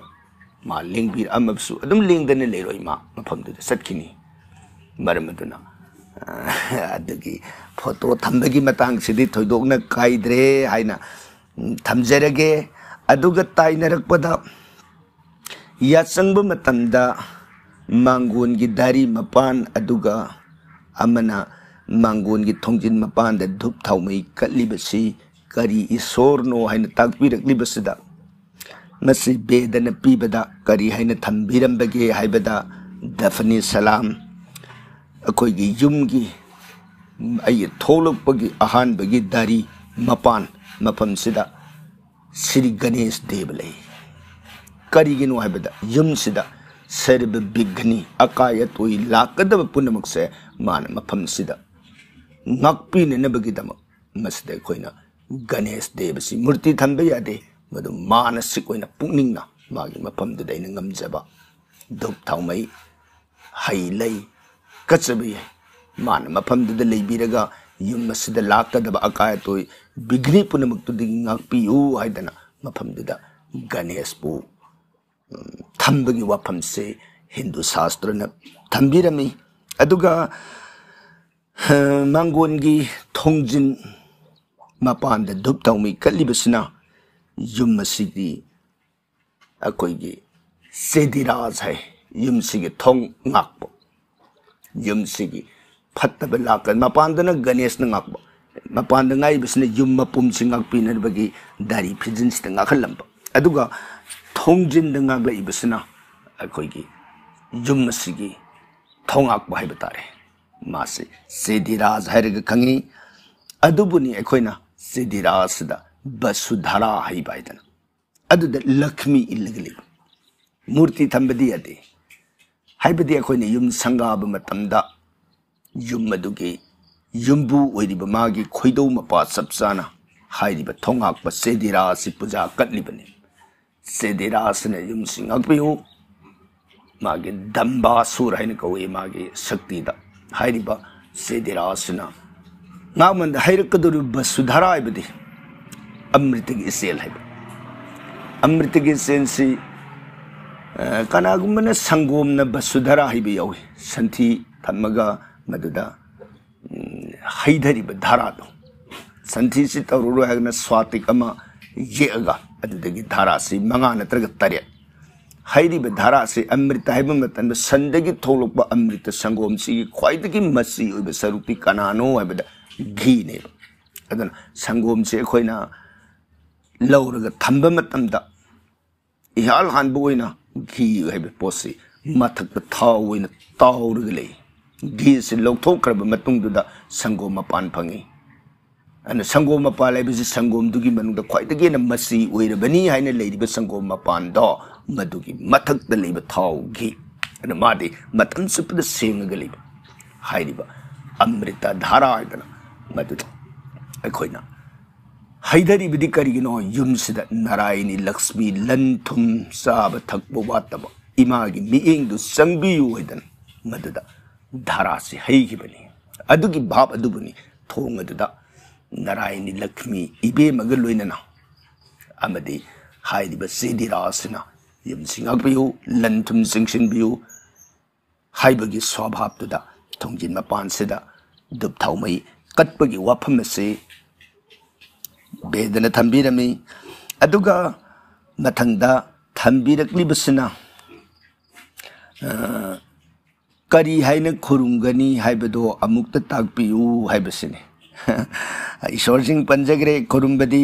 ꯃꯥ ꯂꯦꯡꯕꯤꯔꯛꯑꯝꯃꯕꯁꯨ ꯑꯗꯨꯝ ꯂꯦꯡꯗꯅ ꯂꯩꯔꯣꯏ ꯃꯥ ꯃꯐꯝꯗꯨꯗ ꯆꯠꯈꯤꯅꯤ꯫ ꯃꯔꯝ ꯑꯗꯨꯅ, ꯑ, ꯑꯗꯨꯒꯤ ꯐꯣꯇꯣ ꯊꯝꯕꯒꯤ ꯃꯇꯥꯡꯁꯤꯗꯤ ꯊꯣꯏꯗꯣꯛꯅ ꯀꯥꯏꯗ꯭ꯔꯦ ꯍꯥꯏꯅ, ꯎꯝ, ꯊꯝꯖꯔꯒꯦ꯫ ꯑꯗꯨꯒ ꯇꯥꯏꯅꯔꯛꯄꯗ ꯌꯥꯆꯪꯕ ꯃꯇꯝꯗ ꯃꯥꯡꯒꯣꯟꯒꯤ ꯗꯥꯔꯤ ꯃꯄꯥꯟ ꯑꯗꯨꯒ ꯑꯃꯅ ꯃꯥꯡꯒꯣꯟꯒꯤ ꯊꯣꯡꯖꯤꯟ ꯃꯄꯥꯟꯗ ꯙꯨꯞ ꯊꯥꯎꯃꯩ ꯀꯠꯂꯤꯕꯁꯤ ꯀꯔꯤ ꯏꯁꯣꯔꯅꯣ ꯍꯥꯏꯅ ꯇꯥꯛꯄꯤꯔꯛꯂꯤꯕꯁꯤꯗ, ꯃꯁꯤ ꯕꯦꯗꯅ ꯄꯤꯕꯗ ꯀꯔꯤ ꯍꯥꯏꯅ ꯊꯝꯕꯤꯔꯝꯕꯒꯦ ꯍꯥꯏꯕꯗ, ꯗꯐꯅꯤ ꯁꯂꯥꯝ, ꯑꯩꯈꯣꯏꯒꯤ ꯌꯨꯝꯒꯤ, ꯑꯩꯒꯤ ꯊꯣꯛꯂꯛꯄꯒꯤ ꯑꯍꯥꯟꯕꯒꯤ ꯗꯥꯔꯤ ꯃꯄꯥꯟ ꯃꯐꯝꯁꯤꯗ ꯁ꯭ꯔꯤ ꯒꯅꯦꯁ ꯗꯦꯕ ꯂꯩ꯫ ꯀꯔꯤꯒꯤꯅꯣ ꯍꯥꯏꯕꯗ, ꯌꯨꯝꯁꯤꯗ ꯁꯔꯕ ꯕꯤꯘ꯭ꯅꯤ, ꯑꯀꯥꯏ ꯑꯇꯣꯏ ꯂꯥꯛꯀꯗꯕ ꯄꯨꯝꯅꯃꯛꯁꯦ ꯃꯥꯅ ꯃꯐꯝꯁꯤꯗ ꯉꯥꯛꯄꯤꯅꯅꯕꯒꯤꯗꯃꯛ ꯃꯁꯤꯗ ꯑꯩꯈꯣꯏꯅ ꯒꯅꯦꯁ ꯗꯦꯕꯁꯤ ꯃꯨꯔꯇꯤ ꯊꯝꯕ ꯌꯥꯗꯦ꯫ ꯃꯗꯨ ꯃꯥꯅꯁꯤꯛ ꯑꯣꯏꯅ ꯄꯨꯛꯅꯤꯡꯅ ꯃꯥꯒꯤ ꯃꯐꯝꯗꯨꯗ ꯑꯩꯅ ꯉꯝꯖꯕ ꯙꯨꯞ ꯊꯥꯎꯃꯩ, ꯍꯩ ꯂꯩ ꯀꯠꯆꯕ ꯌꯥꯏ꯫ ꯃꯥꯅ ꯃꯐꯝꯗꯨꯗ ꯂꯩꯕꯤꯔꯒ ꯌꯨꯝ ꯑꯁꯤꯗ ꯂꯥꯛꯀꯗꯕ ꯑꯀꯥꯏ ꯑꯇꯣꯏ ꯕꯤꯘ꯭ꯅꯤ ꯄꯨꯝꯅꯃꯛꯇꯨꯗꯒꯤ ꯉꯥꯛꯄꯤꯌꯨ ꯍꯥꯏꯗꯅ ꯃꯐꯝꯗꯨꯗ ꯒꯅꯦꯁꯄꯨ, ꯎꯝ, ꯊꯝꯕꯒꯤ ꯋꯥꯐꯝꯁꯦ ꯍꯤꯟꯗꯨ ꯁꯥꯁꯇ꯭ꯔꯅ ꯊꯝꯕꯤꯔꯝꯃꯤ꯫ ꯑꯗꯨꯒ, ꯑ, ꯃꯥꯡꯒꯣꯟꯒꯤ ꯊꯣꯡꯖꯤꯟ ꯃꯄꯥꯟꯗ ꯙꯨꯞ ꯊꯥꯎꯃꯩ ꯀꯠꯂꯤꯕꯁꯤꯅ ꯌꯨꯝ ꯑꯁꯤꯒꯤ ꯑꯩꯈꯣꯏꯒꯤ ꯁꯦꯗꯤꯔꯥꯖ ꯍꯥꯏ, ꯌꯨꯝꯁꯤꯒꯤ ꯊꯣꯡ ꯉꯥꯛꯄ, ꯌꯨꯝꯁꯤꯒꯤ ꯐꯠꯇꯕ ꯂꯥꯛꯀ-, ꯃꯄꯥꯟꯗꯅ ꯒꯅꯦꯁꯅ ꯉꯥꯛꯄ, ꯃꯄꯥꯟꯗ ꯉꯥꯛꯏꯕꯁꯤꯅ ꯌꯨꯝ ꯃꯄꯨꯝꯁꯤ ꯉꯥꯛꯄꯤꯅꯕꯒꯤ ꯗꯥꯔꯤ ꯐꯤꯖꯤꯟꯁꯤꯗ ꯉꯥꯛꯍꯜꯂꯝꯕ, ꯑꯗꯨꯒ ꯊꯣꯡꯖꯤꯟꯗ ꯉꯥꯛꯂꯛꯏꯕꯁꯤꯅ ꯑꯩꯈꯣꯏꯒꯤ ꯌꯨꯝ ꯑꯁꯤꯒꯤ ꯊꯣꯡꯉꯥꯛꯄ ꯍꯥꯏꯕ ꯇꯥꯔꯦ꯫ ꯃꯥꯁꯤ ꯁꯦꯗꯤꯔꯥꯖ ꯍꯥꯏꯔꯒ ꯈꯪꯉꯤ꯫ ꯑꯗꯨꯕꯨꯅꯤ ꯑꯩꯈꯣꯏꯅ ꯁꯦꯗꯤꯔꯥꯖꯁꯤꯗ ꯕꯁꯨꯙꯔꯥ ꯍꯥꯏꯕ ꯍꯥꯏꯗꯅ꯫ ꯑꯗꯨꯗ ꯂꯛ꯭ꯃꯤ ꯏꯜꯂꯒ ꯂꯩꯕ꯫ ꯃꯨꯔꯇꯤ ꯊꯝꯕꯗꯤ ꯌꯥꯗꯦ꯫ ꯍꯥꯏꯕꯗꯤ ꯑꯩꯈꯣꯏꯅ ꯌꯨꯝ ꯁꯪꯒꯥꯕ ꯃꯇꯝꯗ ꯌꯨꯝ ꯑꯗꯨꯒꯤ ꯌꯨꯝꯕꯨ ꯑꯣꯏꯔꯤꯕ ꯃꯥꯒꯤ ꯈꯣꯏꯗꯧ ꯃꯄꯥ ꯆꯞ ꯆꯥꯅ ꯍꯥꯏꯔꯤꯕ ꯊꯣꯡꯉꯥꯛꯄ ꯁꯦꯗꯤꯔꯥ ꯑꯁꯤ ꯄꯨꯖꯥ ꯀꯠꯂꯤꯕꯅꯤ꯫ ꯁꯦꯗꯤꯔꯥ ꯑꯁꯤꯅ ꯌꯨꯝꯁꯤ ꯉꯥꯛꯄꯤꯌꯨ꯫ ꯃꯥꯒꯤ ꯗꯝꯕꯥꯁꯨꯔ ꯍꯥꯏꯅ ꯀꯧꯏ, ꯃꯥꯒꯤ ꯁꯛꯇꯤꯗ꯫ ꯍꯥꯏꯔꯤꯕ ꯁꯦꯗꯤꯔꯥ ꯑꯁꯤꯅ ꯉꯥꯛꯃꯟꯗ ꯍꯩꯔꯛꯀꯗꯧꯔꯤꯕ ꯕꯁꯨꯙꯔꯥ ꯍꯥꯏꯕꯗꯤ ꯑꯃ꯭ꯔꯤꯇꯒꯤ ꯏꯆꯦꯜ ꯍꯥꯏꯕ꯫ ꯑꯃ꯭ꯔꯤꯇꯒꯤ ꯏꯆꯦꯜꯁꯤ, ꯑ, ꯀꯅꯥꯒꯨꯝꯕꯅ ꯁꯪꯒꯣꯝꯅ ꯕꯁꯨꯙꯔꯥ ꯍꯥꯏꯕ ꯌꯥꯎꯏ꯫ ꯁꯟꯊꯤ ꯊꯝꯃꯒ ꯃꯗꯨꯗ, ꯎꯝ, ꯍꯩꯊꯔꯤꯕ ꯙꯥꯔꯥꯗꯣ, ꯁꯟꯊꯤꯁꯤ ꯇꯧꯔꯔꯣꯏ ꯍꯥꯏꯗꯅ ꯁ꯭ꯋꯥꯇꯤꯛ ꯑꯃ ꯌꯦꯛꯑꯒ ꯑꯗꯨꯗꯒꯤ ꯙꯥꯔꯥꯁꯤ ꯃꯉꯥ ꯅꯠꯇ꯭ꯔꯒ ꯇꯔꯦꯠ ꯍꯩꯔꯤꯕ ꯙꯥꯔꯥꯁꯤ ꯑꯃ꯭ꯔꯤꯇ ꯍꯥꯏꯕ ꯃꯇꯝꯗ ꯁꯟꯗꯒꯤ ꯊꯣꯛꯂꯛꯄ ꯑꯃ꯭ꯔꯤꯇ ꯁꯪꯒꯣꯝꯁꯤꯒꯤ ꯈ꯭ꯋꯥꯏꯗꯒꯤ ꯃꯆꯤ ꯑꯣꯏꯕ ꯁꯔꯨꯛꯇꯤ ꯀꯅꯥꯅꯣ ꯍꯥꯏꯕꯗ ꯘꯤꯅꯦꯕ꯫ ꯑꯗꯨꯅ ꯁꯪꯒꯣꯝꯁꯤ ꯑꯩꯈꯣꯏꯅ ꯂꯧꯔꯒ ꯊꯝꯕ ꯃꯇꯝꯗ ꯏꯍꯥꯟ ꯍꯥꯟꯕ ꯑꯣꯏꯅ ꯘꯤ ꯍꯥꯏꯕ ꯄꯣꯠꯁꯤ ꯃꯊꯛꯇ ꯊꯥꯎ ꯑꯣꯏꯅ ꯇꯥꯎꯔꯒ ꯂꯩ꯫ ꯘꯤꯁꯤ ꯂꯧꯊꯣꯛꯈ꯭ꯔꯕ ꯃꯇꯨꯡꯗꯨꯗ ꯁꯪꯒꯣꯝ ꯃꯄꯥꯟ ꯐꯪꯉꯤ꯫ ꯑꯗꯨꯅ ꯁꯪꯒꯣꯝ ꯃꯄꯥꯟ ꯍꯥꯏꯕꯁꯤ ꯁꯪꯒꯣꯝꯗꯨꯒꯤ ꯃꯅꯨꯡꯗ ꯈ꯭ꯋꯥꯏꯗꯒꯤ ꯍꯦꯟꯅ ꯃꯆꯤ ꯑꯣꯏꯔꯕꯅꯤ ꯍꯥꯏꯅ ꯂꯩꯔꯤꯕ ꯁꯪꯒꯣꯝ ꯃꯄꯥꯟꯗꯣ, ꯃꯗꯨꯒꯤ ꯃꯊꯛꯇ ꯂꯩꯕ ꯊꯥꯎ ꯘꯤ꯫ ꯑꯗꯨꯅ ꯃꯥꯗꯤ ꯃꯇꯝ ꯆꯨꯞꯄꯗ ꯁꯦꯡꯉꯒ ꯂꯩꯕ ꯍꯥꯏꯔꯤꯕ ꯑꯃ꯭ꯔꯤꯇ ꯙꯥꯔꯥ ꯍꯥꯏꯗꯅ ꯃꯗꯨꯗ ꯑꯩꯈꯣꯏꯅ ꯍꯩꯊꯔꯤꯕꯗꯤ ꯀꯔꯤꯒꯤꯅꯣ? ꯌꯨꯝꯁꯤꯗ ꯅꯥꯔꯥꯌꯅꯤ ꯂꯛꯁꯃꯤ, ꯂꯟ ꯊꯨꯝ, ꯆꯥꯕ ꯊꯛꯄ ꯋꯥꯠꯇꯕ, ꯏꯃꯥꯒꯤ ꯃꯤꯠꯌꯦꯡꯗꯨ ꯆꯪꯕꯤꯌꯨ ꯍꯥꯏꯗꯅ ꯃꯗꯨꯗ ꯙꯥꯔꯥꯁꯤ ꯍꯩꯈꯤꯕꯅꯤ꯫ ꯑꯗꯨꯒꯤ ꯚꯥꯞ ꯑꯗꯨꯕꯨꯅꯤ ꯊꯣꯡ ꯑꯗꯨꯗ ꯅꯥꯔꯥꯌꯅꯤ ꯂꯛꯁꯃꯤ ꯏꯕꯦꯝꯃꯒ ꯂꯣꯏꯅꯅ ꯑꯃꯗꯤ ꯍꯥꯏꯔꯤꯕ ꯆꯦꯗꯤꯔꯥꯖꯁꯤꯅ ꯌꯨꯝꯁꯤ ꯉꯥꯛꯄꯤꯌꯨ, ꯂꯟ ꯊꯨꯝ ꯆꯪꯁꯤꯟꯕꯤꯌꯨ ꯍꯥꯏꯕꯒꯤ ꯁ꯭ꯋꯥꯚꯥꯞꯇꯨꯗ ꯊꯣꯡꯖꯤꯟ ꯃꯄꯥꯟꯁꯤꯗ ꯙꯨꯞ ꯊꯥꯎꯃꯩ ꯀꯠꯄꯒꯤ ꯋꯥꯐꯝ ꯑꯁꯤ ꯕꯦꯗꯅ ꯊꯝꯕꯤꯔꯝꯃꯤ꯫ ꯑꯗꯨꯒ ꯃꯊꯪꯗ ꯊꯝꯕꯤꯔꯛꯂꯤꯕꯁꯤꯅ, ꯑ, ꯀꯔꯤ ꯍꯥꯏꯅ ꯈꯨꯔꯨꯝꯒꯅꯤ ꯍꯥꯏꯕꯗꯣ ꯑꯃꯨꯛꯇ ꯇꯥꯛꯄꯤꯌꯨ ꯍꯥꯏꯕꯁꯤꯅꯤ꯫ ꯏꯁꯣꯔꯁꯤꯡ ꯄꯟꯖꯈ꯭ꯔꯦ, ꯈꯨꯔꯨꯝꯕꯗꯤ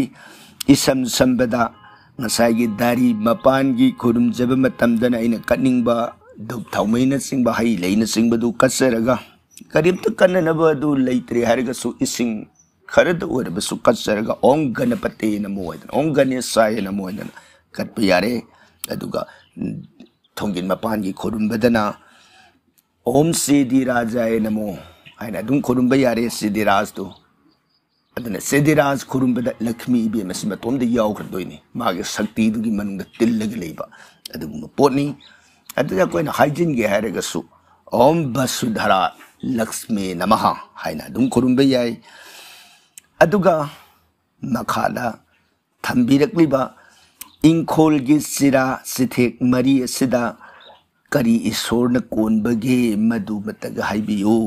ꯏꯁꯝ ꯁꯝꯕꯗ ꯉꯁꯥꯏꯒꯤ ꯗꯥꯔꯤ ꯃꯄꯥꯟꯒꯤ ꯈꯨꯔꯨꯝꯖꯕ ꯃꯇꯝꯗꯅ ꯑꯩꯅ ꯀꯠꯅꯤꯡꯕ ꯙꯨꯞ ꯊꯥꯎꯃꯩꯅꯆꯤꯡꯕ ꯍꯩ ꯂꯩꯅꯆꯤꯡꯕꯗꯨ ꯀꯠꯆꯔꯒ, ꯀꯔꯤꯝꯇ ꯀꯠꯅꯅꯕ ꯑꯗꯨ ꯂꯩꯇ꯭ꯔꯦ ꯍꯥꯏꯔꯒꯁꯨ ꯏꯁꯤꯡ ꯈꯔꯗ ꯑꯣꯏꯔꯕꯁꯨ ꯀꯠꯆꯔꯒ "ꯑꯣꯝ ꯒꯅꯄꯇꯦ ꯅꯃꯣ" ꯍꯥꯏꯗꯅ, "ꯑꯣꯝ ꯒꯅꯦꯁꯥꯌ ꯅꯃꯣ" ꯍꯥꯏꯗꯅ ꯀꯠꯄ ꯌꯥꯔꯦ꯫ ꯑꯗꯨꯒ, ꯎꯝ, ꯊꯣꯡꯖꯤꯟ ꯃꯄꯥꯟꯒꯤ ꯈꯨꯔꯨꯝꯕꯗꯅ "ꯑꯣꯝ ꯁꯤꯗꯤ ꯔꯥꯖꯥꯌ ꯅꯃꯣ" ꯍꯥꯏꯅ ꯑꯗꯨꯝ ꯈꯨꯔꯨꯝꯕ ꯌꯥꯔꯦ, ꯁꯤꯗꯤ ꯔꯥꯖꯇꯨ꯫ ꯑꯗꯨꯅ ꯁꯤꯗꯤ ꯔꯥꯖ ꯈꯨꯔꯨꯝꯕꯗ ꯂꯛꯁꯃꯤ ꯏꯕꯦꯝ ꯑꯁꯤ ꯃꯇꯣꯝꯗ ꯌꯥꯎꯈ꯭ꯔꯗꯣꯏꯅꯤ, ꯃꯥꯒꯤ ꯁꯛꯇꯤꯗꯨꯒꯤ ꯃꯅꯨꯡꯗ ꯇꯤꯜꯂꯒ ꯂꯩꯕ ꯑꯗꯨꯒꯨꯝꯕ ꯄꯣꯠꯅꯤ꯫ ꯑꯗꯨꯗ ꯑꯩꯈꯣꯏꯅ ꯍꯥꯏꯖꯤꯟꯒꯦ ꯍꯥꯏꯔꯒꯁꯨ "ꯑꯣꯝ ꯚꯁꯨꯙꯔꯥ ꯂꯛꯁꯃꯤ ꯅꯃꯍ" ꯍꯥꯏꯅ ꯑꯗꯨꯝ ꯈꯨꯔꯨꯝꯕ ꯌꯥꯏ꯫ ꯑꯗꯨꯒ ꯃꯈꯥꯗ ꯊꯝꯕꯤꯔꯛꯂꯤꯕ ꯏꯪꯈꯣꯜꯒꯤ ꯆꯤꯔꯥ ꯆꯤꯊꯦꯛ ꯃꯔꯤ ꯑꯁꯤꯗ ꯀꯔꯤ ꯏꯁꯣꯔꯅ ꯀꯣꯟꯕꯒꯦ, ꯃꯗꯨꯃꯇꯒ ꯍꯥꯏꯕꯤꯌꯨ꯫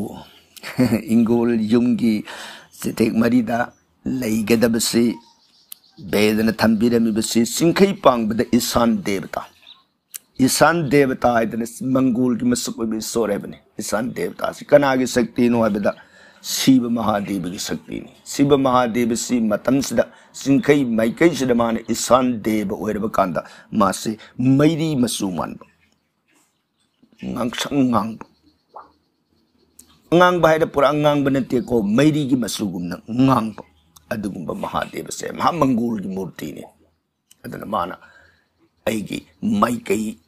ꯏꯪꯈꯣꯜ ꯌꯨꯝꯒꯤ ꯆꯤꯊꯦꯛ ꯃꯔꯤꯗ ꯂꯩꯒꯗꯕꯁꯤ ꯕꯦꯗꯅ ꯊꯝꯕꯤꯔꯝꯃꯤꯕꯁꯤ ꯆꯤꯡꯈꯩ ꯄꯥꯡꯕꯗ ꯏꯁꯥꯟ ꯗꯦꯕꯇꯥ꯫ ꯏꯁꯥꯟ ꯗꯦꯕꯇꯥ ꯍꯥꯏꯗꯅ ꯃꯪꯒꯣꯜꯒꯤ ꯃꯁꯛ ꯑꯣꯏꯕ ꯏꯁꯣꯔ ꯍꯥꯏꯕꯅꯤ꯫ ꯏꯁꯥꯟ ꯗꯦꯕꯇꯥꯁꯤ ꯀꯅꯥꯒꯤ ꯁꯛꯇꯤꯅꯣ ꯍꯥꯏꯕꯗ ꯁꯤꯕ ꯃꯍꯥꯗꯦꯕꯒꯤ ꯁꯛꯇꯤꯅꯤ꯫ ꯁꯤꯕ ꯃꯍꯥꯗꯦꯕꯁꯤ ꯃꯇꯝꯁꯤꯗ ꯆꯤꯡꯈꯩ ꯃꯥꯏꯀꯩꯁꯤꯗ ꯃꯥꯅ ꯏꯁꯥꯟ ꯗꯦꯕ ꯑꯣꯏꯔꯕ ꯀꯥꯟꯗ ꯃꯥꯁꯤ ꯃꯩꯔꯤ ꯃꯆꯨ ꯃꯥꯟꯕ, ꯉꯥꯡꯁꯪ ꯉꯥꯡꯕ, ꯑꯉꯥꯡꯕ ꯍꯥꯏꯔ ꯄꯨꯔꯥ ꯑꯉꯥꯡꯕ ꯅꯠꯇꯦꯀꯣ, ꯃꯩꯔꯤꯒꯤ ꯃꯆꯨꯒꯨꯝꯅ ꯉꯥꯡꯕ, ꯑꯗꯨꯒꯨꯝꯕ ꯃꯍꯥꯗꯦꯕꯁꯦ ꯃꯍꯥꯃꯪꯒꯣꯜꯒꯤ ꯃꯨꯔꯇꯤꯅꯤ꯫ ꯑꯗꯨꯅ ꯃꯥꯅ ꯑꯩꯒꯤ ꯃꯥꯏꯀꯩ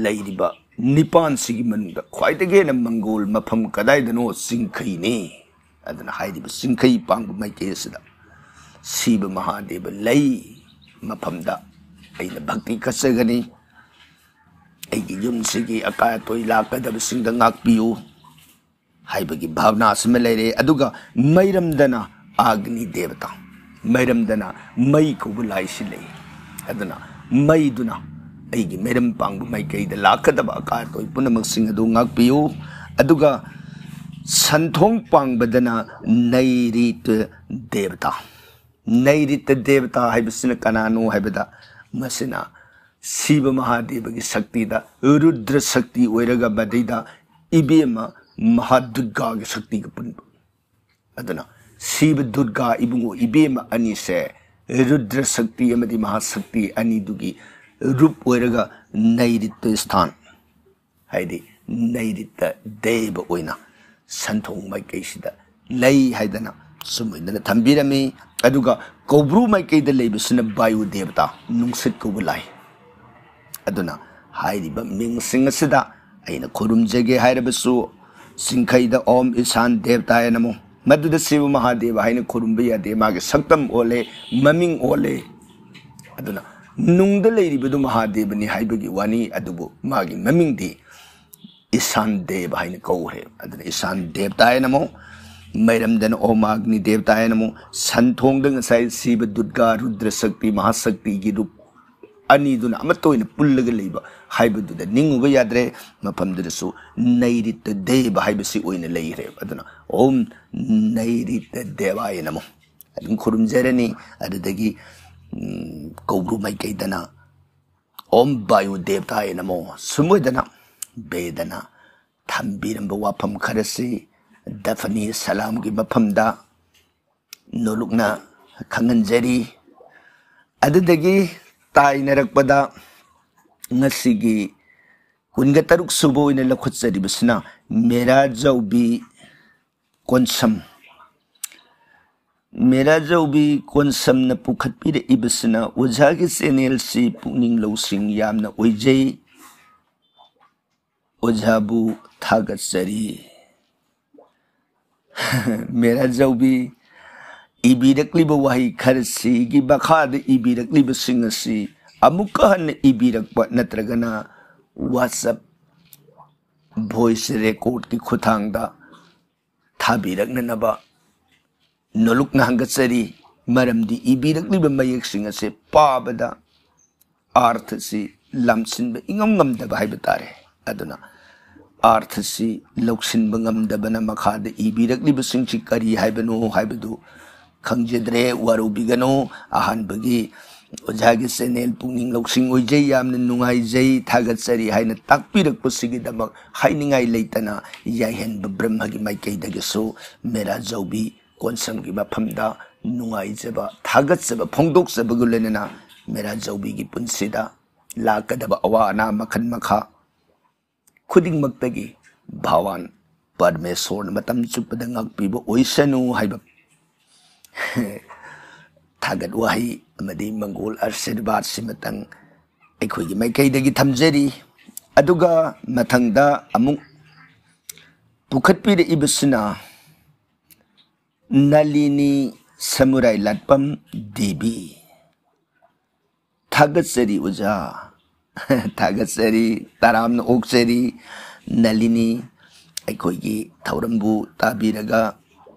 ꯂꯩꯔꯤꯕ ꯅꯤꯄꯥꯟꯁꯤꯒꯤ ꯃꯅꯨꯡꯗ ꯈ꯭ꯋꯥꯏꯗꯒꯤ ꯍꯦꯟꯅ ꯃꯪꯒꯣꯜ ꯃꯐꯝ ꯀꯗꯥꯏꯗꯅꯣ? ꯆꯤꯡꯈꯩꯅꯤ꯫ ꯑꯗꯨꯅ ꯍꯥꯏꯔꯤꯕ ꯆꯤꯡꯈꯩ ꯄꯥꯡꯕ ꯃꯥꯏꯀꯩ ꯑꯁꯤꯗ ꯁꯤꯕ ꯃꯍꯥꯗꯦꯕ ꯂꯩ ꯃꯐꯝꯗ ꯑꯩꯅ ꯚꯛꯇꯤ ꯀꯠꯆꯒꯅꯤ꯫ ꯑꯩꯒꯤ ꯌꯨꯝꯁꯤꯒꯤ ꯑꯀꯥꯏ ꯑꯇꯣꯏ ꯂꯥꯛꯀꯗꯕꯁꯤꯡꯗ ꯉꯥꯛꯄꯤꯌꯨ ꯍꯥꯏꯕꯒꯤ ꯚꯥꯕꯅꯥ ꯑꯁꯤꯃ ꯂꯩꯔꯦ꯫ ꯑꯗꯨꯒ ꯃꯩꯔꯝꯗꯅ ꯑꯒꯅꯤ ꯗꯦꯕꯇꯥ, ꯃꯩꯔꯝꯗꯅ ꯃꯩ ꯀꯧꯕ ꯂꯥꯏꯁꯤ ꯂꯩ꯫ ꯑꯗꯨꯅ ꯃꯩꯗꯨꯅ ꯑꯩꯒꯤ ꯃꯩꯔꯝ ꯄꯥꯡꯕ ꯃꯥꯏꯀꯩꯗ ꯂꯥꯛꯀꯗꯕ ꯑꯀꯥꯏ ꯑꯇꯣꯏ ꯄꯨꯝꯅꯃꯛꯁꯤꯡ ꯑꯗꯨ ꯉꯥꯛꯄꯤꯌꯨ꯫ ꯑꯗꯨꯒ ꯁꯟꯊꯣꯡ ꯄꯥꯡꯕꯗꯅ ꯅꯩꯔꯤꯇ ꯗꯦꯕꯇꯥ꯫ ꯅꯩꯔꯤꯇ ꯗꯦꯕꯇꯥ ꯍꯥꯏꯕꯁꯤꯅ ꯀꯅꯥꯅꯣ ꯍꯥꯏꯕꯗ, ꯃꯁꯤꯅ ꯁꯤꯕ ꯃꯍꯥꯗꯦꯕꯒꯤ ꯁꯛꯇꯤꯗ, ꯔꯨꯗ꯭ꯔ ꯁꯛꯇꯤ ꯑꯣꯏꯔꯒ ꯃꯗꯩꯗ ꯏꯕꯦꯝꯃ ꯃꯍꯥꯗꯨꯔꯒꯥꯒꯤ ꯁꯛꯇꯤꯒ ꯄꯨꯟꯕ꯫ ꯑꯗꯨꯅ ꯁꯤꯕ ꯗꯨꯔꯒꯥ ꯏꯕꯨꯡꯉꯣ ꯏꯕꯦꯝꯃ ꯑꯅꯤꯁꯦ ꯔꯨꯗ꯭ꯔ ꯁꯛꯇꯤ ꯑꯃꯗꯤ ꯃꯍꯥꯁꯛꯇꯤ ꯑꯅꯤꯗꯨꯒꯤ ꯔꯨꯞ ꯑꯣꯏꯔꯒ ꯅꯩꯔꯤꯇ ꯁ꯭ꯊꯥꯟ, ꯍꯥꯏꯗꯤ ꯅꯩꯔꯤꯇ ꯗꯦꯕ ꯑꯣꯏꯅ ꯁꯟꯊꯣꯡ ꯃꯥꯏꯀꯩꯁꯤꯗ ꯂꯩ ꯍꯥꯏꯗꯅ ꯁꯨꯝ ꯑꯣꯏꯗꯅ ꯊꯝꯕꯤꯔꯝꯃꯤ꯫ ꯑꯗꯨꯒ ꯀꯧꯕ꯭ꯔꯨ ꯃꯥꯏꯀꯩꯗ ꯂꯩꯕꯁꯤꯅ ꯕꯥꯌꯨ ꯗꯦꯕꯇꯥ, ꯅꯨꯡꯁꯤꯠ ꯀꯧꯕ ꯂꯥꯏ꯫ ꯑꯗꯨꯅ ꯍꯥꯏꯔꯤꯕ ꯃꯤꯡꯁꯤꯡ ꯑꯁꯤꯗ ꯑꯩꯅ ꯈꯨꯔꯨꯝꯖꯒꯦ ꯍꯥꯏꯔꯕꯁꯨ, ꯆꯤꯡꯈꯩꯗ ꯑꯣꯝ ꯏꯁꯥꯟ ꯗꯦꯕꯇꯥꯌ ꯅꯃꯣ, ꯃꯗꯨꯗ ꯁꯤꯕ ꯃꯍꯥꯗꯦꯕ ꯍꯥꯏꯅ ꯈꯨꯔꯨꯝꯕ ꯌꯥꯗꯦ, ꯃꯥꯒꯤ ꯁꯛꯇꯝ ꯑꯣꯜꯂꯦ, ꯃꯃꯤꯡ ꯑꯣꯜꯂꯦ꯫ ꯑꯗꯨꯅ ꯅꯨꯡꯗ ꯂꯩꯔꯤꯕꯗꯨ ꯃꯍꯥꯗꯦꯕꯅꯤ ꯍꯥꯏꯕꯒꯤ ꯋꯥꯅꯤ, ꯑꯗꯨꯕꯨ ꯃꯥꯒꯤ ꯃꯃꯤꯡꯗꯤ ꯏꯁꯥꯟ ꯗꯦꯕ ꯍꯥꯏꯅ ꯀꯧꯈ꯭ꯔꯦ꯫ ꯑꯗꯨꯅ ꯏꯁꯥꯟ ꯗꯦꯕꯇꯥꯌ ꯅꯃꯣ, ꯃꯩꯔꯝꯗꯅ ꯑꯣꯝ ꯑꯒꯅꯤ ꯗꯦꯕꯇꯥꯌ ꯅꯃꯣ, ꯁꯟꯊꯣꯡꯗ ꯉꯁꯥꯏ ꯁꯤꯕ ꯗꯨꯔꯒꯥ, ꯔꯨꯗ꯭ꯔ ꯁꯛꯇꯤ, ꯃꯍꯥꯁꯛꯇꯤꯒꯤ ꯔꯨꯞ ꯑꯅꯤꯗꯨꯅ ꯑꯃꯠꯇ ꯑꯣꯏꯅ ꯄꯨꯜꯂꯒ ꯂꯩꯕ ꯍꯥꯏꯕꯗꯨꯗ ꯅꯤꯡꯉꯨꯕ ꯌꯥꯗ꯭ꯔꯦ꯫ ꯃꯐꯝꯗꯨꯗꯁꯨ ꯅꯩꯔꯤꯇ ꯗꯦꯕ ꯍꯥꯏꯕꯁꯤ ꯑꯣꯏꯅ ꯂꯩꯈ꯭ꯔꯦ꯫ ꯑꯗꯨꯅ ꯑꯣꯝ ꯅꯩꯔꯤꯇ ꯗꯦꯕꯥꯌ ꯅꯃꯣ ꯑꯗꯨꯝ ꯈꯨꯔꯨꯝꯖꯔꯅꯤ꯫ ꯑꯗꯨꯗꯒꯤ, ꯎꯝ, ꯀꯧꯕ꯭ꯔꯨ ꯃꯥꯏꯀꯩꯗꯅ ꯑꯣꯝ ꯕꯥꯌꯨ ꯗꯦꯕꯇꯥꯌ ꯅꯃꯣ ꯁꯨꯝ ꯑꯣꯏꯗꯅ ꯕꯦꯗꯅ ꯊꯝꯕꯤꯔꯝꯕ ꯋꯥꯐꯝ ꯈꯔꯁꯤ ꯗꯐꯅꯤ ꯁꯂꯥꯝꯒꯤ ꯃꯐꯝꯗ ꯅꯣꯂꯨꯛꯅ ꯈꯪꯍꯟꯖꯔꯤ꯫ ꯑꯗꯨꯗꯒꯤ ꯇꯥꯏꯅꯔꯛꯄꯗ ꯉꯁꯤꯒꯤ ꯀꯨꯟꯒ ꯇꯔꯨꯛ ꯁꯨꯕ ꯑꯣꯏꯅ ꯂꯧꯈꯠꯆꯔꯤꯕꯁꯤꯅ ꯃꯦꯔꯥ ꯖꯧꯕꯤ ꯀꯣꯟꯁꯝ꯫ ꯃꯦꯔꯥ ꯖꯧꯕꯤ ꯀꯣꯟꯁꯝꯅ ꯄꯨꯈꯠꯄꯤꯔꯛꯏꯕꯁꯤꯅ ꯑꯣꯖꯥꯒꯤ ꯆꯦꯅꯦꯜꯁꯤ ꯄꯨꯛꯅꯤꯡ ꯂꯧꯁꯤꯡ ꯌꯥꯝꯅ ꯑꯣꯏꯖꯩ꯫ ꯑꯣꯖꯥꯕꯨ ꯊꯥꯒꯠꯆꯔꯤ꯫ ꯃꯦꯔꯥ ꯖꯧꯕꯤ, ꯏꯕꯤꯔꯛꯂꯤꯕ ꯋꯥꯍꯩ ꯈꯔꯁꯤꯒꯤ ꯃꯈꯥꯗ ꯏꯕꯤꯔꯛꯂꯤꯕꯁꯤꯡ ꯑꯁꯤ ꯑꯃꯨꯛꯀ ꯍꯟꯅ ꯏꯕꯤꯔꯛꯄ ꯅꯠꯇ꯭ꯔꯒꯅ WhatsApp voice recordꯀꯤ ꯈꯨꯠꯊꯥꯡꯗ ꯊꯥꯕꯤꯔꯛꯅꯅꯕ ꯅꯣꯂꯨꯛꯅ ꯍꯪꯒꯠꯆꯔꯤ꯫ ꯃꯔꯝꯗꯤ ꯏꯕꯤꯔꯛꯂꯤꯕ ꯃꯌꯦꯛꯁꯤꯡ ꯑꯁꯤ ꯄꯥꯕꯗ ꯑꯥꯔꯊꯁꯤ ꯂꯥꯝꯁꯤꯟꯕ ꯏꯉꯝ ꯉꯝꯗꯕ ꯍꯥꯏꯕ ꯇꯥꯔꯦ꯫ ꯑꯗꯨꯅ ꯑꯥꯔꯊꯁꯤ ꯂꯧꯁꯤꯟꯕ ꯉꯝꯗꯕꯅ ꯃꯈꯥꯗ ꯏꯕꯤꯔꯛꯂꯤꯕꯁꯤꯡꯁꯤ ꯀꯔꯤ ꯍꯥꯏꯕꯅꯣ ꯍꯥꯏꯕꯗꯨ ꯈꯪꯖꯗ꯭ꯔꯦ, ꯋꯥꯔꯧꯕꯤꯒꯅꯨ꯫ ꯑꯍꯥꯟꯕꯒꯤ ꯑꯣꯖꯥꯒꯤ ꯆꯦꯅꯦꯜ ꯄꯨꯛꯅꯤꯡ ꯂꯧꯁꯤꯡ ꯑꯣꯏꯖꯩ, ꯌꯥꯝꯅ ꯅꯨꯡꯉꯥꯏꯖꯩ, ꯊꯥꯒꯠꯆꯔꯤ ꯍꯥꯏꯅ ꯇꯥꯛꯄꯤꯔꯛꯄꯁꯤꯒꯤꯗꯃꯛ ꯍꯥꯏꯅꯤꯡꯉꯥꯏ ꯂꯩꯇꯅ ꯌꯥꯏꯍꯟꯕ ꯕ꯭ꯔꯍ꯭ꯃꯒꯤ ꯃꯥꯏꯀꯩꯗꯒꯤꯁꯨ ꯃꯦꯔꯥ ꯖꯧꯕꯤ ꯀꯣꯟꯁꯝꯒꯤ ꯃꯐꯝꯗ ꯅꯨꯡꯉꯥꯏꯖꯕ, ꯊꯥꯒꯠꯆꯕ ꯐꯣꯡꯗꯣꯛꯆꯕꯒ ꯂꯣꯏꯅꯅ ꯃꯦꯔꯥ ꯖꯧꯕꯤꯒꯤ ꯄꯨꯟꯁꯤꯗ ꯂꯥꯛꯀꯗꯕ ꯑꯋꯥ ꯑꯅꯥ ꯃꯈꯜ ꯃꯈꯥ ꯈꯨꯗꯤꯡꯃꯛꯇꯒꯤ ꯚꯒꯋꯥꯟ ꯄꯔꯃꯦꯁꯣꯔꯅ ꯃꯇꯝ ꯆꯨꯞꯄꯗ ꯉꯥꯛꯄꯤꯕ ꯑꯣꯏꯁꯅꯨ ꯍꯥꯏꯕ ꯊꯥꯒꯠ ꯋꯥꯍꯩ ꯑꯃꯗꯤ ꯃꯪꯒꯣꯜ ꯑꯥꯁꯤꯔꯕꯥꯗꯁꯤꯃꯇꯪ ꯑꯩꯈꯣꯏꯒꯤ ꯃꯥꯏꯀꯩꯗꯒꯤ ꯊꯝꯖꯔꯤ꯫ ꯑꯗꯨꯒ ꯃꯊꯪꯗ ꯑꯃꯨꯛ ꯄꯨꯈꯠꯄꯤꯔꯛꯏꯕꯁꯤꯅ ꯅꯂꯤꯅꯤ ꯁꯃꯨꯔꯥꯏ ꯂꯥꯠꯄꯝ ꯗꯦꯕꯤ꯫ ꯊꯥꯒꯠꯆꯔꯤ ꯑꯣꯖꯥ, ꯊꯥꯒꯠꯆꯔꯤ, ꯇꯔꯥꯝꯅ ꯑꯣꯛꯆꯔꯤ꯫ ꯅꯂꯤꯅꯤ, ꯑꯩꯈꯣꯏꯒꯤ ꯊꯧꯔꯝꯕꯨ ꯇꯥꯕꯤꯔꯒ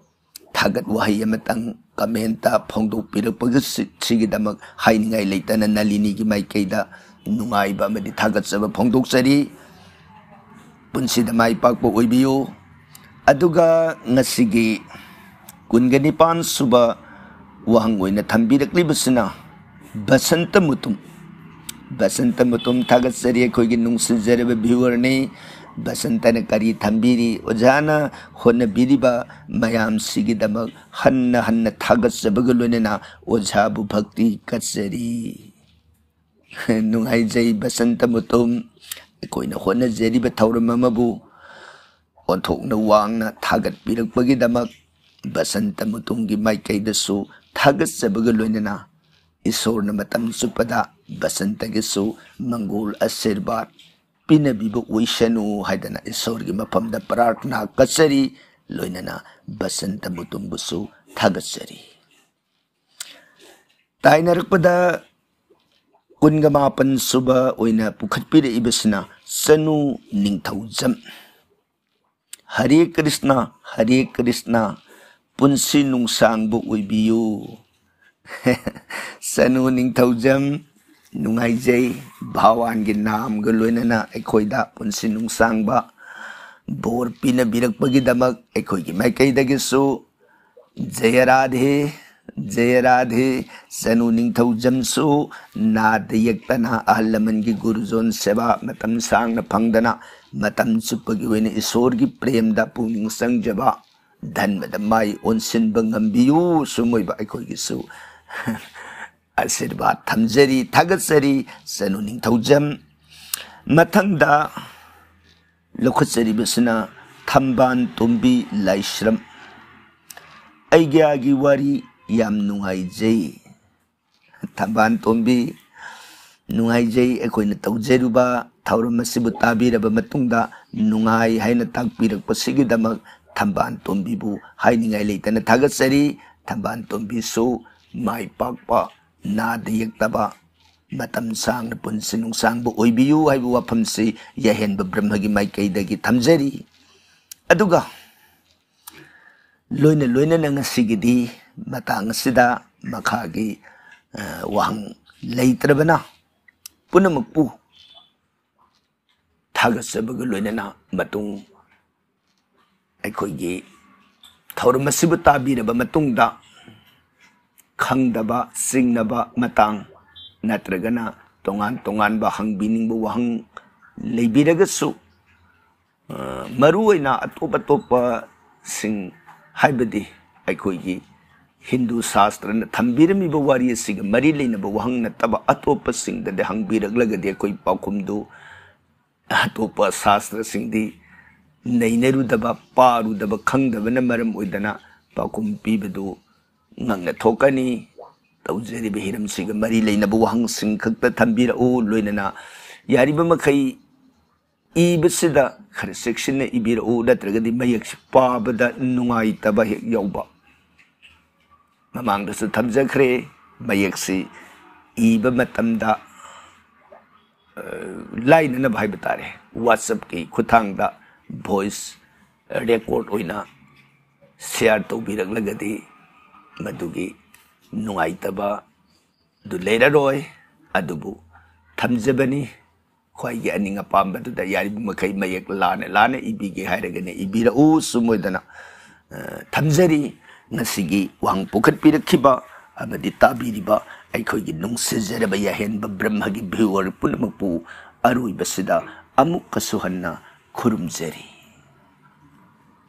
ꯊꯥꯒꯠ ꯋꯥꯍꯩ ꯑꯃꯇꯪ ꯀꯃꯦꯟꯇ ꯐꯣꯡꯗꯣꯛꯄꯤꯔꯛꯄꯒ ꯁꯤ-, ꯁꯤꯒꯤꯗꯃꯛ ꯍꯥꯏꯅꯤꯡꯉꯥꯏ ꯂꯩꯇꯅ ꯅꯂꯤꯅꯤꯒꯤ ꯃꯥꯏꯀꯩꯗ ꯅꯨꯡꯉꯥꯏꯕ ꯑꯃꯗꯤ ꯊꯥꯒꯠꯆꯕ ꯐꯣꯡꯗꯣꯛꯆꯔꯤ꯫ ꯄꯨꯟꯁꯤꯗ ꯃꯥꯏ ꯄꯥꯛꯄ ꯑꯣꯏꯕꯤꯌꯨ꯫ ꯑꯗꯨꯒ ꯉꯁꯤꯒꯤ ꯀꯨꯟꯒ ꯅꯤꯄꯥꯟ ꯁꯨꯕ ꯋꯥꯍꯪ ꯑꯣꯏꯅ ꯊꯝꯕꯤꯔꯛꯂꯤꯕꯁꯤꯅ ꯕꯁꯟꯇ ꯃꯨꯇꯨꯝ꯫ ꯕꯁꯟꯇ ꯃꯨꯇꯨꯝ, ꯊꯥꯒꯠꯆꯔꯤ, ꯑꯩꯈꯣꯏꯒꯤ ꯅꯨꯡꯁꯤꯖꯔꯕ ꯚ꯭ꯌꯨꯋꯔꯅꯤ꯫ ꯕꯁꯟꯇꯅ ꯀꯔꯤ ꯊꯝꯕꯤꯔꯤ? ꯑꯣꯖꯥꯅ ꯍꯣꯠꯅꯕꯤꯔꯤꯕ ꯃꯌꯥꯝꯁꯤꯒꯤꯗꯃꯛ ꯍꯟꯅ ꯍꯟꯅ ꯊꯥꯒꯠꯆꯕꯒ ꯂꯣꯏꯅꯅ ꯑꯣꯖꯥꯕꯨ ꯚꯛꯇꯤ ꯀꯠꯆꯔꯤ꯫ ꯅꯨꯡꯉꯥꯏꯖꯩ ꯕꯁꯟꯇ ꯃꯨꯇꯨꯝ, ꯑꯩꯈꯣꯏꯅ ꯍꯣꯠꯅꯖꯔꯤꯕ ꯊꯧꯔꯝ ꯑꯃꯕꯨ ꯑꯣꯟꯊꯣꯛꯅ ꯋꯥꯡꯅ ꯊꯥꯒꯠꯄꯤꯔꯛꯄꯒꯤꯗꯃꯛ ꯕꯁꯟꯇ ꯃꯨꯇꯨꯝꯒꯤ ꯃꯥꯏꯀꯩꯗꯁꯨ ꯊꯥꯒꯠꯆꯕꯒ ꯂꯣꯏꯅꯅ ꯏꯁꯣꯔꯅ ꯃꯇꯝ ꯆꯨꯞꯄꯗ ꯕꯁꯟꯇꯒꯤꯁꯨ ꯃꯪꯒꯣꯜ ꯑꯁꯤꯔꯕꯥꯗ ꯄꯤꯅꯕꯤꯕ ꯑꯣꯏꯁꯅꯨ ꯍꯥꯏꯗꯅ ꯏꯁꯣꯔꯒꯤ ꯃꯐꯝꯗ ꯄ꯭ꯔꯥꯔꯊꯅꯥ ꯀꯠꯆꯔꯤ꯫ ꯂꯣꯏꯅꯅ ꯕꯁꯟꯇ ꯃꯨꯇꯨꯝꯕꯨꯁꯨ ꯊꯥꯒꯠꯆꯔꯤ꯫ ꯇꯥꯏꯅꯔꯛꯄꯗ ꯀꯨꯟꯒ ꯃꯥꯄꯟ ꯁꯨꯕ ꯑꯣꯏꯅ ꯄꯨꯈꯠꯄꯤꯔꯛꯏꯕꯁꯤꯅ ꯆꯅꯨ ꯅꯤꯡꯊꯧꯖꯝ꯫ ꯍꯔꯦ ꯀ꯭ꯔꯤꯁꯅ, ꯍꯔꯦ ꯀ꯭ꯔꯤꯁꯅ, ꯄꯨꯟꯁꯤ ꯅꯨꯡꯁꯥꯡꯕ ꯑꯣꯏꯕꯤꯌꯨ꯫ ꯆꯅꯨ ꯅꯤꯡꯊꯧꯖꯝ, ꯅꯨꯡꯉꯥꯏꯖꯩ꯫ ꯚꯒꯋꯥꯟꯒꯤ ꯅꯥꯝꯒ ꯂꯣꯏꯅꯅ ꯑꯩꯈꯣꯏꯗ ꯄꯨꯟꯁꯤ ꯅꯨꯡꯁꯥꯡꯕ ꯕꯣꯔ ꯄꯤꯅꯕꯤꯔꯛꯄꯒꯤꯗꯃꯛ ꯑꯩꯈꯣꯏꯒꯤ ꯃꯥꯏꯀꯩꯗꯒꯤꯁꯨ ꯖꯌ ꯔꯥꯙꯦ, ꯖꯌ ꯔꯥꯙꯦ꯫ ꯆꯅꯨ ꯅꯤꯡꯊꯧꯖꯝꯁꯨ ꯅꯥꯗ ꯌꯦꯛꯇꯅ ꯑꯍꯜ ꯂꯃꯟꯒꯤ ꯒꯨꯔꯨꯖꯣꯟ ꯁꯦꯕꯥ ꯃꯇꯝ ꯁꯥꯡꯅ ꯐꯪꯗꯅ ꯃꯇꯝ ꯆꯨꯞꯄꯒꯤ ꯑꯣꯏꯅ ꯏꯁꯣꯔꯒꯤ ꯄ꯭ꯔꯦꯝꯗ ꯄꯨꯛꯅꯤꯡ ꯆꯪꯖꯕ, ꯙꯟꯕꯗ ꯃꯥꯏ ꯑꯣꯟꯁꯤꯟꯕ ꯉꯝꯕꯤꯌꯨ꯫ ꯁꯨꯝ ꯑꯣꯏꯕ ꯑꯩꯈꯣꯏꯒꯤꯁꯨ ꯑꯁꯤꯔꯕꯥꯗ ꯊꯝꯖꯔꯤ, ꯊꯥꯒꯠꯆꯔꯤ꯫ ꯆꯅꯨ ꯅꯤꯡꯊꯧꯖꯝ꯫ ꯃꯊꯪꯗ ꯂꯧꯈꯠꯆꯔꯤꯕꯁꯤꯅ ꯊꯝꯕꯥꯜ ꯇꯣꯝꯕꯤ ꯂꯥꯏꯁ꯭ꯔꯝ꯫ ꯑꯩꯒ꯭ꯌꯥꯒꯤ ꯋꯥꯔꯤ ꯌꯥꯝ ꯅꯨꯡꯉꯥꯏꯖꯩ꯫ ꯊꯝꯕꯥꯜ ꯇꯣꯝꯕꯤ, ꯅꯨꯡꯉꯥꯏꯖꯩ꯫ ꯑꯩꯈꯣꯏꯅ ꯇꯧꯖꯔꯨꯕ ꯊꯧꯔꯝ ꯑꯁꯤꯕꯨ ꯇꯥꯕꯤꯔꯕ ꯃꯇꯨꯡꯗ ꯅꯨꯡꯉꯥꯏ ꯍꯥꯏꯅ ꯇꯥꯛꯄꯤꯔꯛꯄꯁꯤꯒꯤꯗꯃꯛ ꯊꯝꯕꯥꯜ ꯇꯣꯝꯕꯤꯕꯨ ꯍꯥꯏꯅꯤꯡꯉꯥꯏ ꯂꯩꯇꯅ ꯊꯥꯒꯠꯆꯔꯤ꯫ ꯊꯝꯕꯥꯜ ꯇꯣꯝꯕꯤꯁꯨ ꯃꯥꯏ ꯄꯥꯛꯄ, ꯅꯥꯗ ꯌꯦꯛꯇꯕ, ꯃꯇꯝ ꯁꯥꯡꯅ ꯄꯨꯟꯁꯤ ꯅꯨꯡꯁꯥꯡꯕ ꯑꯣꯏꯕꯤꯌꯨ ꯍꯥꯏꯕ ꯋꯥꯐꯝꯁꯤ ꯌꯥꯍꯦꯟꯕ ꯕ꯭ꯔꯍ꯭ꯃꯒꯤ ꯃꯥꯏꯀꯩꯗꯒꯤ ꯊꯝꯖꯔꯤ꯫ ꯑꯗꯨꯒ ꯂꯣꯏꯅ ꯂꯣꯏꯅꯅ ꯉꯁꯤꯒꯤꯗꯤ ꯃꯇꯥꯡ ꯑꯁꯤꯗ ꯃꯈꯥꯒꯤ, ꯑ, ꯋꯥꯍꯪ ꯂꯩꯇ꯭ꯔꯕꯅ ꯄꯨꯝꯅꯃꯛꯄꯨ ꯊꯥꯒꯠꯆꯕꯒ ꯂꯣꯏꯅꯅ ꯃꯇꯨꯡ ꯑꯩꯈꯣꯏꯒꯤ ꯊꯧꯔꯝ ꯑꯁꯤꯕꯨ ꯇꯥꯕꯤꯔꯕ ꯃꯇꯨꯡꯗ ꯈꯪꯗꯕ, ꯆꯤꯡꯅꯕ ꯃꯇꯥꯡ ꯅꯠꯇ꯭ꯔꯒꯅ ꯇꯣꯉꯥꯟ ꯇꯣꯉꯥꯟꯕ ꯍꯪꯕꯤꯅꯤꯡꯕ ꯋꯥꯍꯪ ꯂꯩꯕꯤꯔꯒꯁꯨ, ꯑ, ꯃꯔꯨꯑꯣꯏꯅ ꯑꯇꯣꯞ ꯑꯇꯣꯞꯄꯁꯤꯡ, ꯍꯥꯏꯕꯗꯤ ꯑꯩꯈꯣꯏꯒꯤ ꯍꯤꯟꯗꯨ ꯁꯥꯁꯇ꯭ꯔꯅ ꯊꯝꯕꯤꯔꯝꯃꯤꯕ ꯋꯥꯔꯤ ꯑꯁꯤꯒ ꯃꯔꯤ ꯂꯩꯅꯕ ꯋꯥꯍꯪ ꯅꯠꯇꯕ ꯑꯇꯣꯞꯄꯁꯤꯡꯗꯗꯤ ꯍꯪꯕꯤꯔꯛꯂꯒꯗꯤ ꯑꯩꯈꯣꯏ ꯄꯥꯎꯈꯨꯝꯗꯨ ꯑꯇꯣꯞꯄ ꯁꯥꯁꯇ꯭ꯔꯁꯤꯡꯗꯤ ꯅꯩꯅꯔꯨꯗꯕ, ꯄꯥꯔꯨꯗꯕ, ꯈꯪꯗꯕꯅ ꯃꯔꯝ ꯑꯣꯏꯗꯅ ꯄꯥꯎꯈꯨꯝ ꯄꯤꯕꯗꯨ ꯉꯛꯅ ꯊꯣꯛꯀꯅꯤ꯫ ꯇꯧꯖꯔꯤꯕ ꯍꯤꯔꯝꯁꯤꯒ ꯃꯔꯤ ꯂꯩꯅꯕ ꯋꯥꯍꯪꯁꯤꯡ ꯈꯛꯇ ꯊꯝꯕꯤꯔꯛꯎ꯫ ꯂꯣꯏꯅꯅ ꯌꯥꯔꯤꯕ ꯃꯈꯩ ꯏꯕꯁꯤꯗ ꯈꯔ ꯆꯦꯛꯁꯤꯟꯅ ꯏꯕꯤꯔꯛꯎ, ꯅꯠꯇ꯭ꯔꯒꯗꯤ ꯃꯌꯦꯛꯁꯤ ꯄꯥꯕꯗ ꯅꯨꯡꯉꯥꯏꯇꯕ ꯍꯦꯛ ꯌꯥꯎꯕ꯫ ꯃꯃꯥꯡꯗꯁꯨ ꯊꯝꯖꯈ꯭ꯔꯦ, ꯃꯌꯦꯛꯁꯤ ꯏꯕ ꯃꯇꯝꯗ, ꯑ, ꯂꯥꯏꯅꯅꯕ ꯍꯥꯏꯕ ꯇꯥꯔꯦ, WhatsApp-ꯀꯤ ꯈꯨꯠꯊꯥꯡꯗ voice record ꯑꯣꯏꯅ share ꯇꯧꯕꯤꯔꯛꯂꯒꯗꯤ ꯃꯗꯨꯒꯤ ꯅꯨꯡꯉꯥꯏꯇꯕ ꯑꯗꯨ ꯂꯩꯔꯔꯣꯏ꯫ ꯑꯗꯨꯕꯨ ꯊꯝꯖꯕꯅꯤ, ꯈ꯭ꯋꯥꯏꯒꯤ ꯑꯅꯤꯡ ꯑꯄꯥꯝꯕꯗꯨꯗ ꯌꯥꯔꯤꯕ ꯃꯈꯩ ꯃꯌꯦꯛ ꯂꯥꯟꯅ ꯂꯥꯟꯅ ꯏꯕꯤꯒꯦ ꯍꯥꯏꯔꯒꯅ ꯏꯕꯤꯔꯛꯎ꯫ ꯁꯨꯝ ꯑꯣꯏꯗꯅ, ꯑ, ꯊꯝꯖꯔꯤ꯫ ꯉꯁꯤꯒꯤ ꯋꯥꯍꯪ ꯄꯨꯈꯠꯄꯤꯔꯛꯈꯤꯕ ꯑꯃꯗꯤ ꯇꯥꯕꯤꯔꯤꯕ ꯑꯩꯈꯣꯏꯒꯤ ꯅꯨꯡꯁꯤꯖꯔꯕ ꯌꯥꯍꯦꯟꯕ ꯕ꯭ꯔꯍ꯭ꯃꯒꯤ viewer ꯄꯨꯝꯅꯃꯛꯄꯨ ꯑꯔꯣꯏꯕꯁꯤꯗ ꯑꯃꯨꯛꯀꯁꯨ ꯍꯟꯅ ꯈꯨꯔꯨꯝꯖꯔꯤ꯫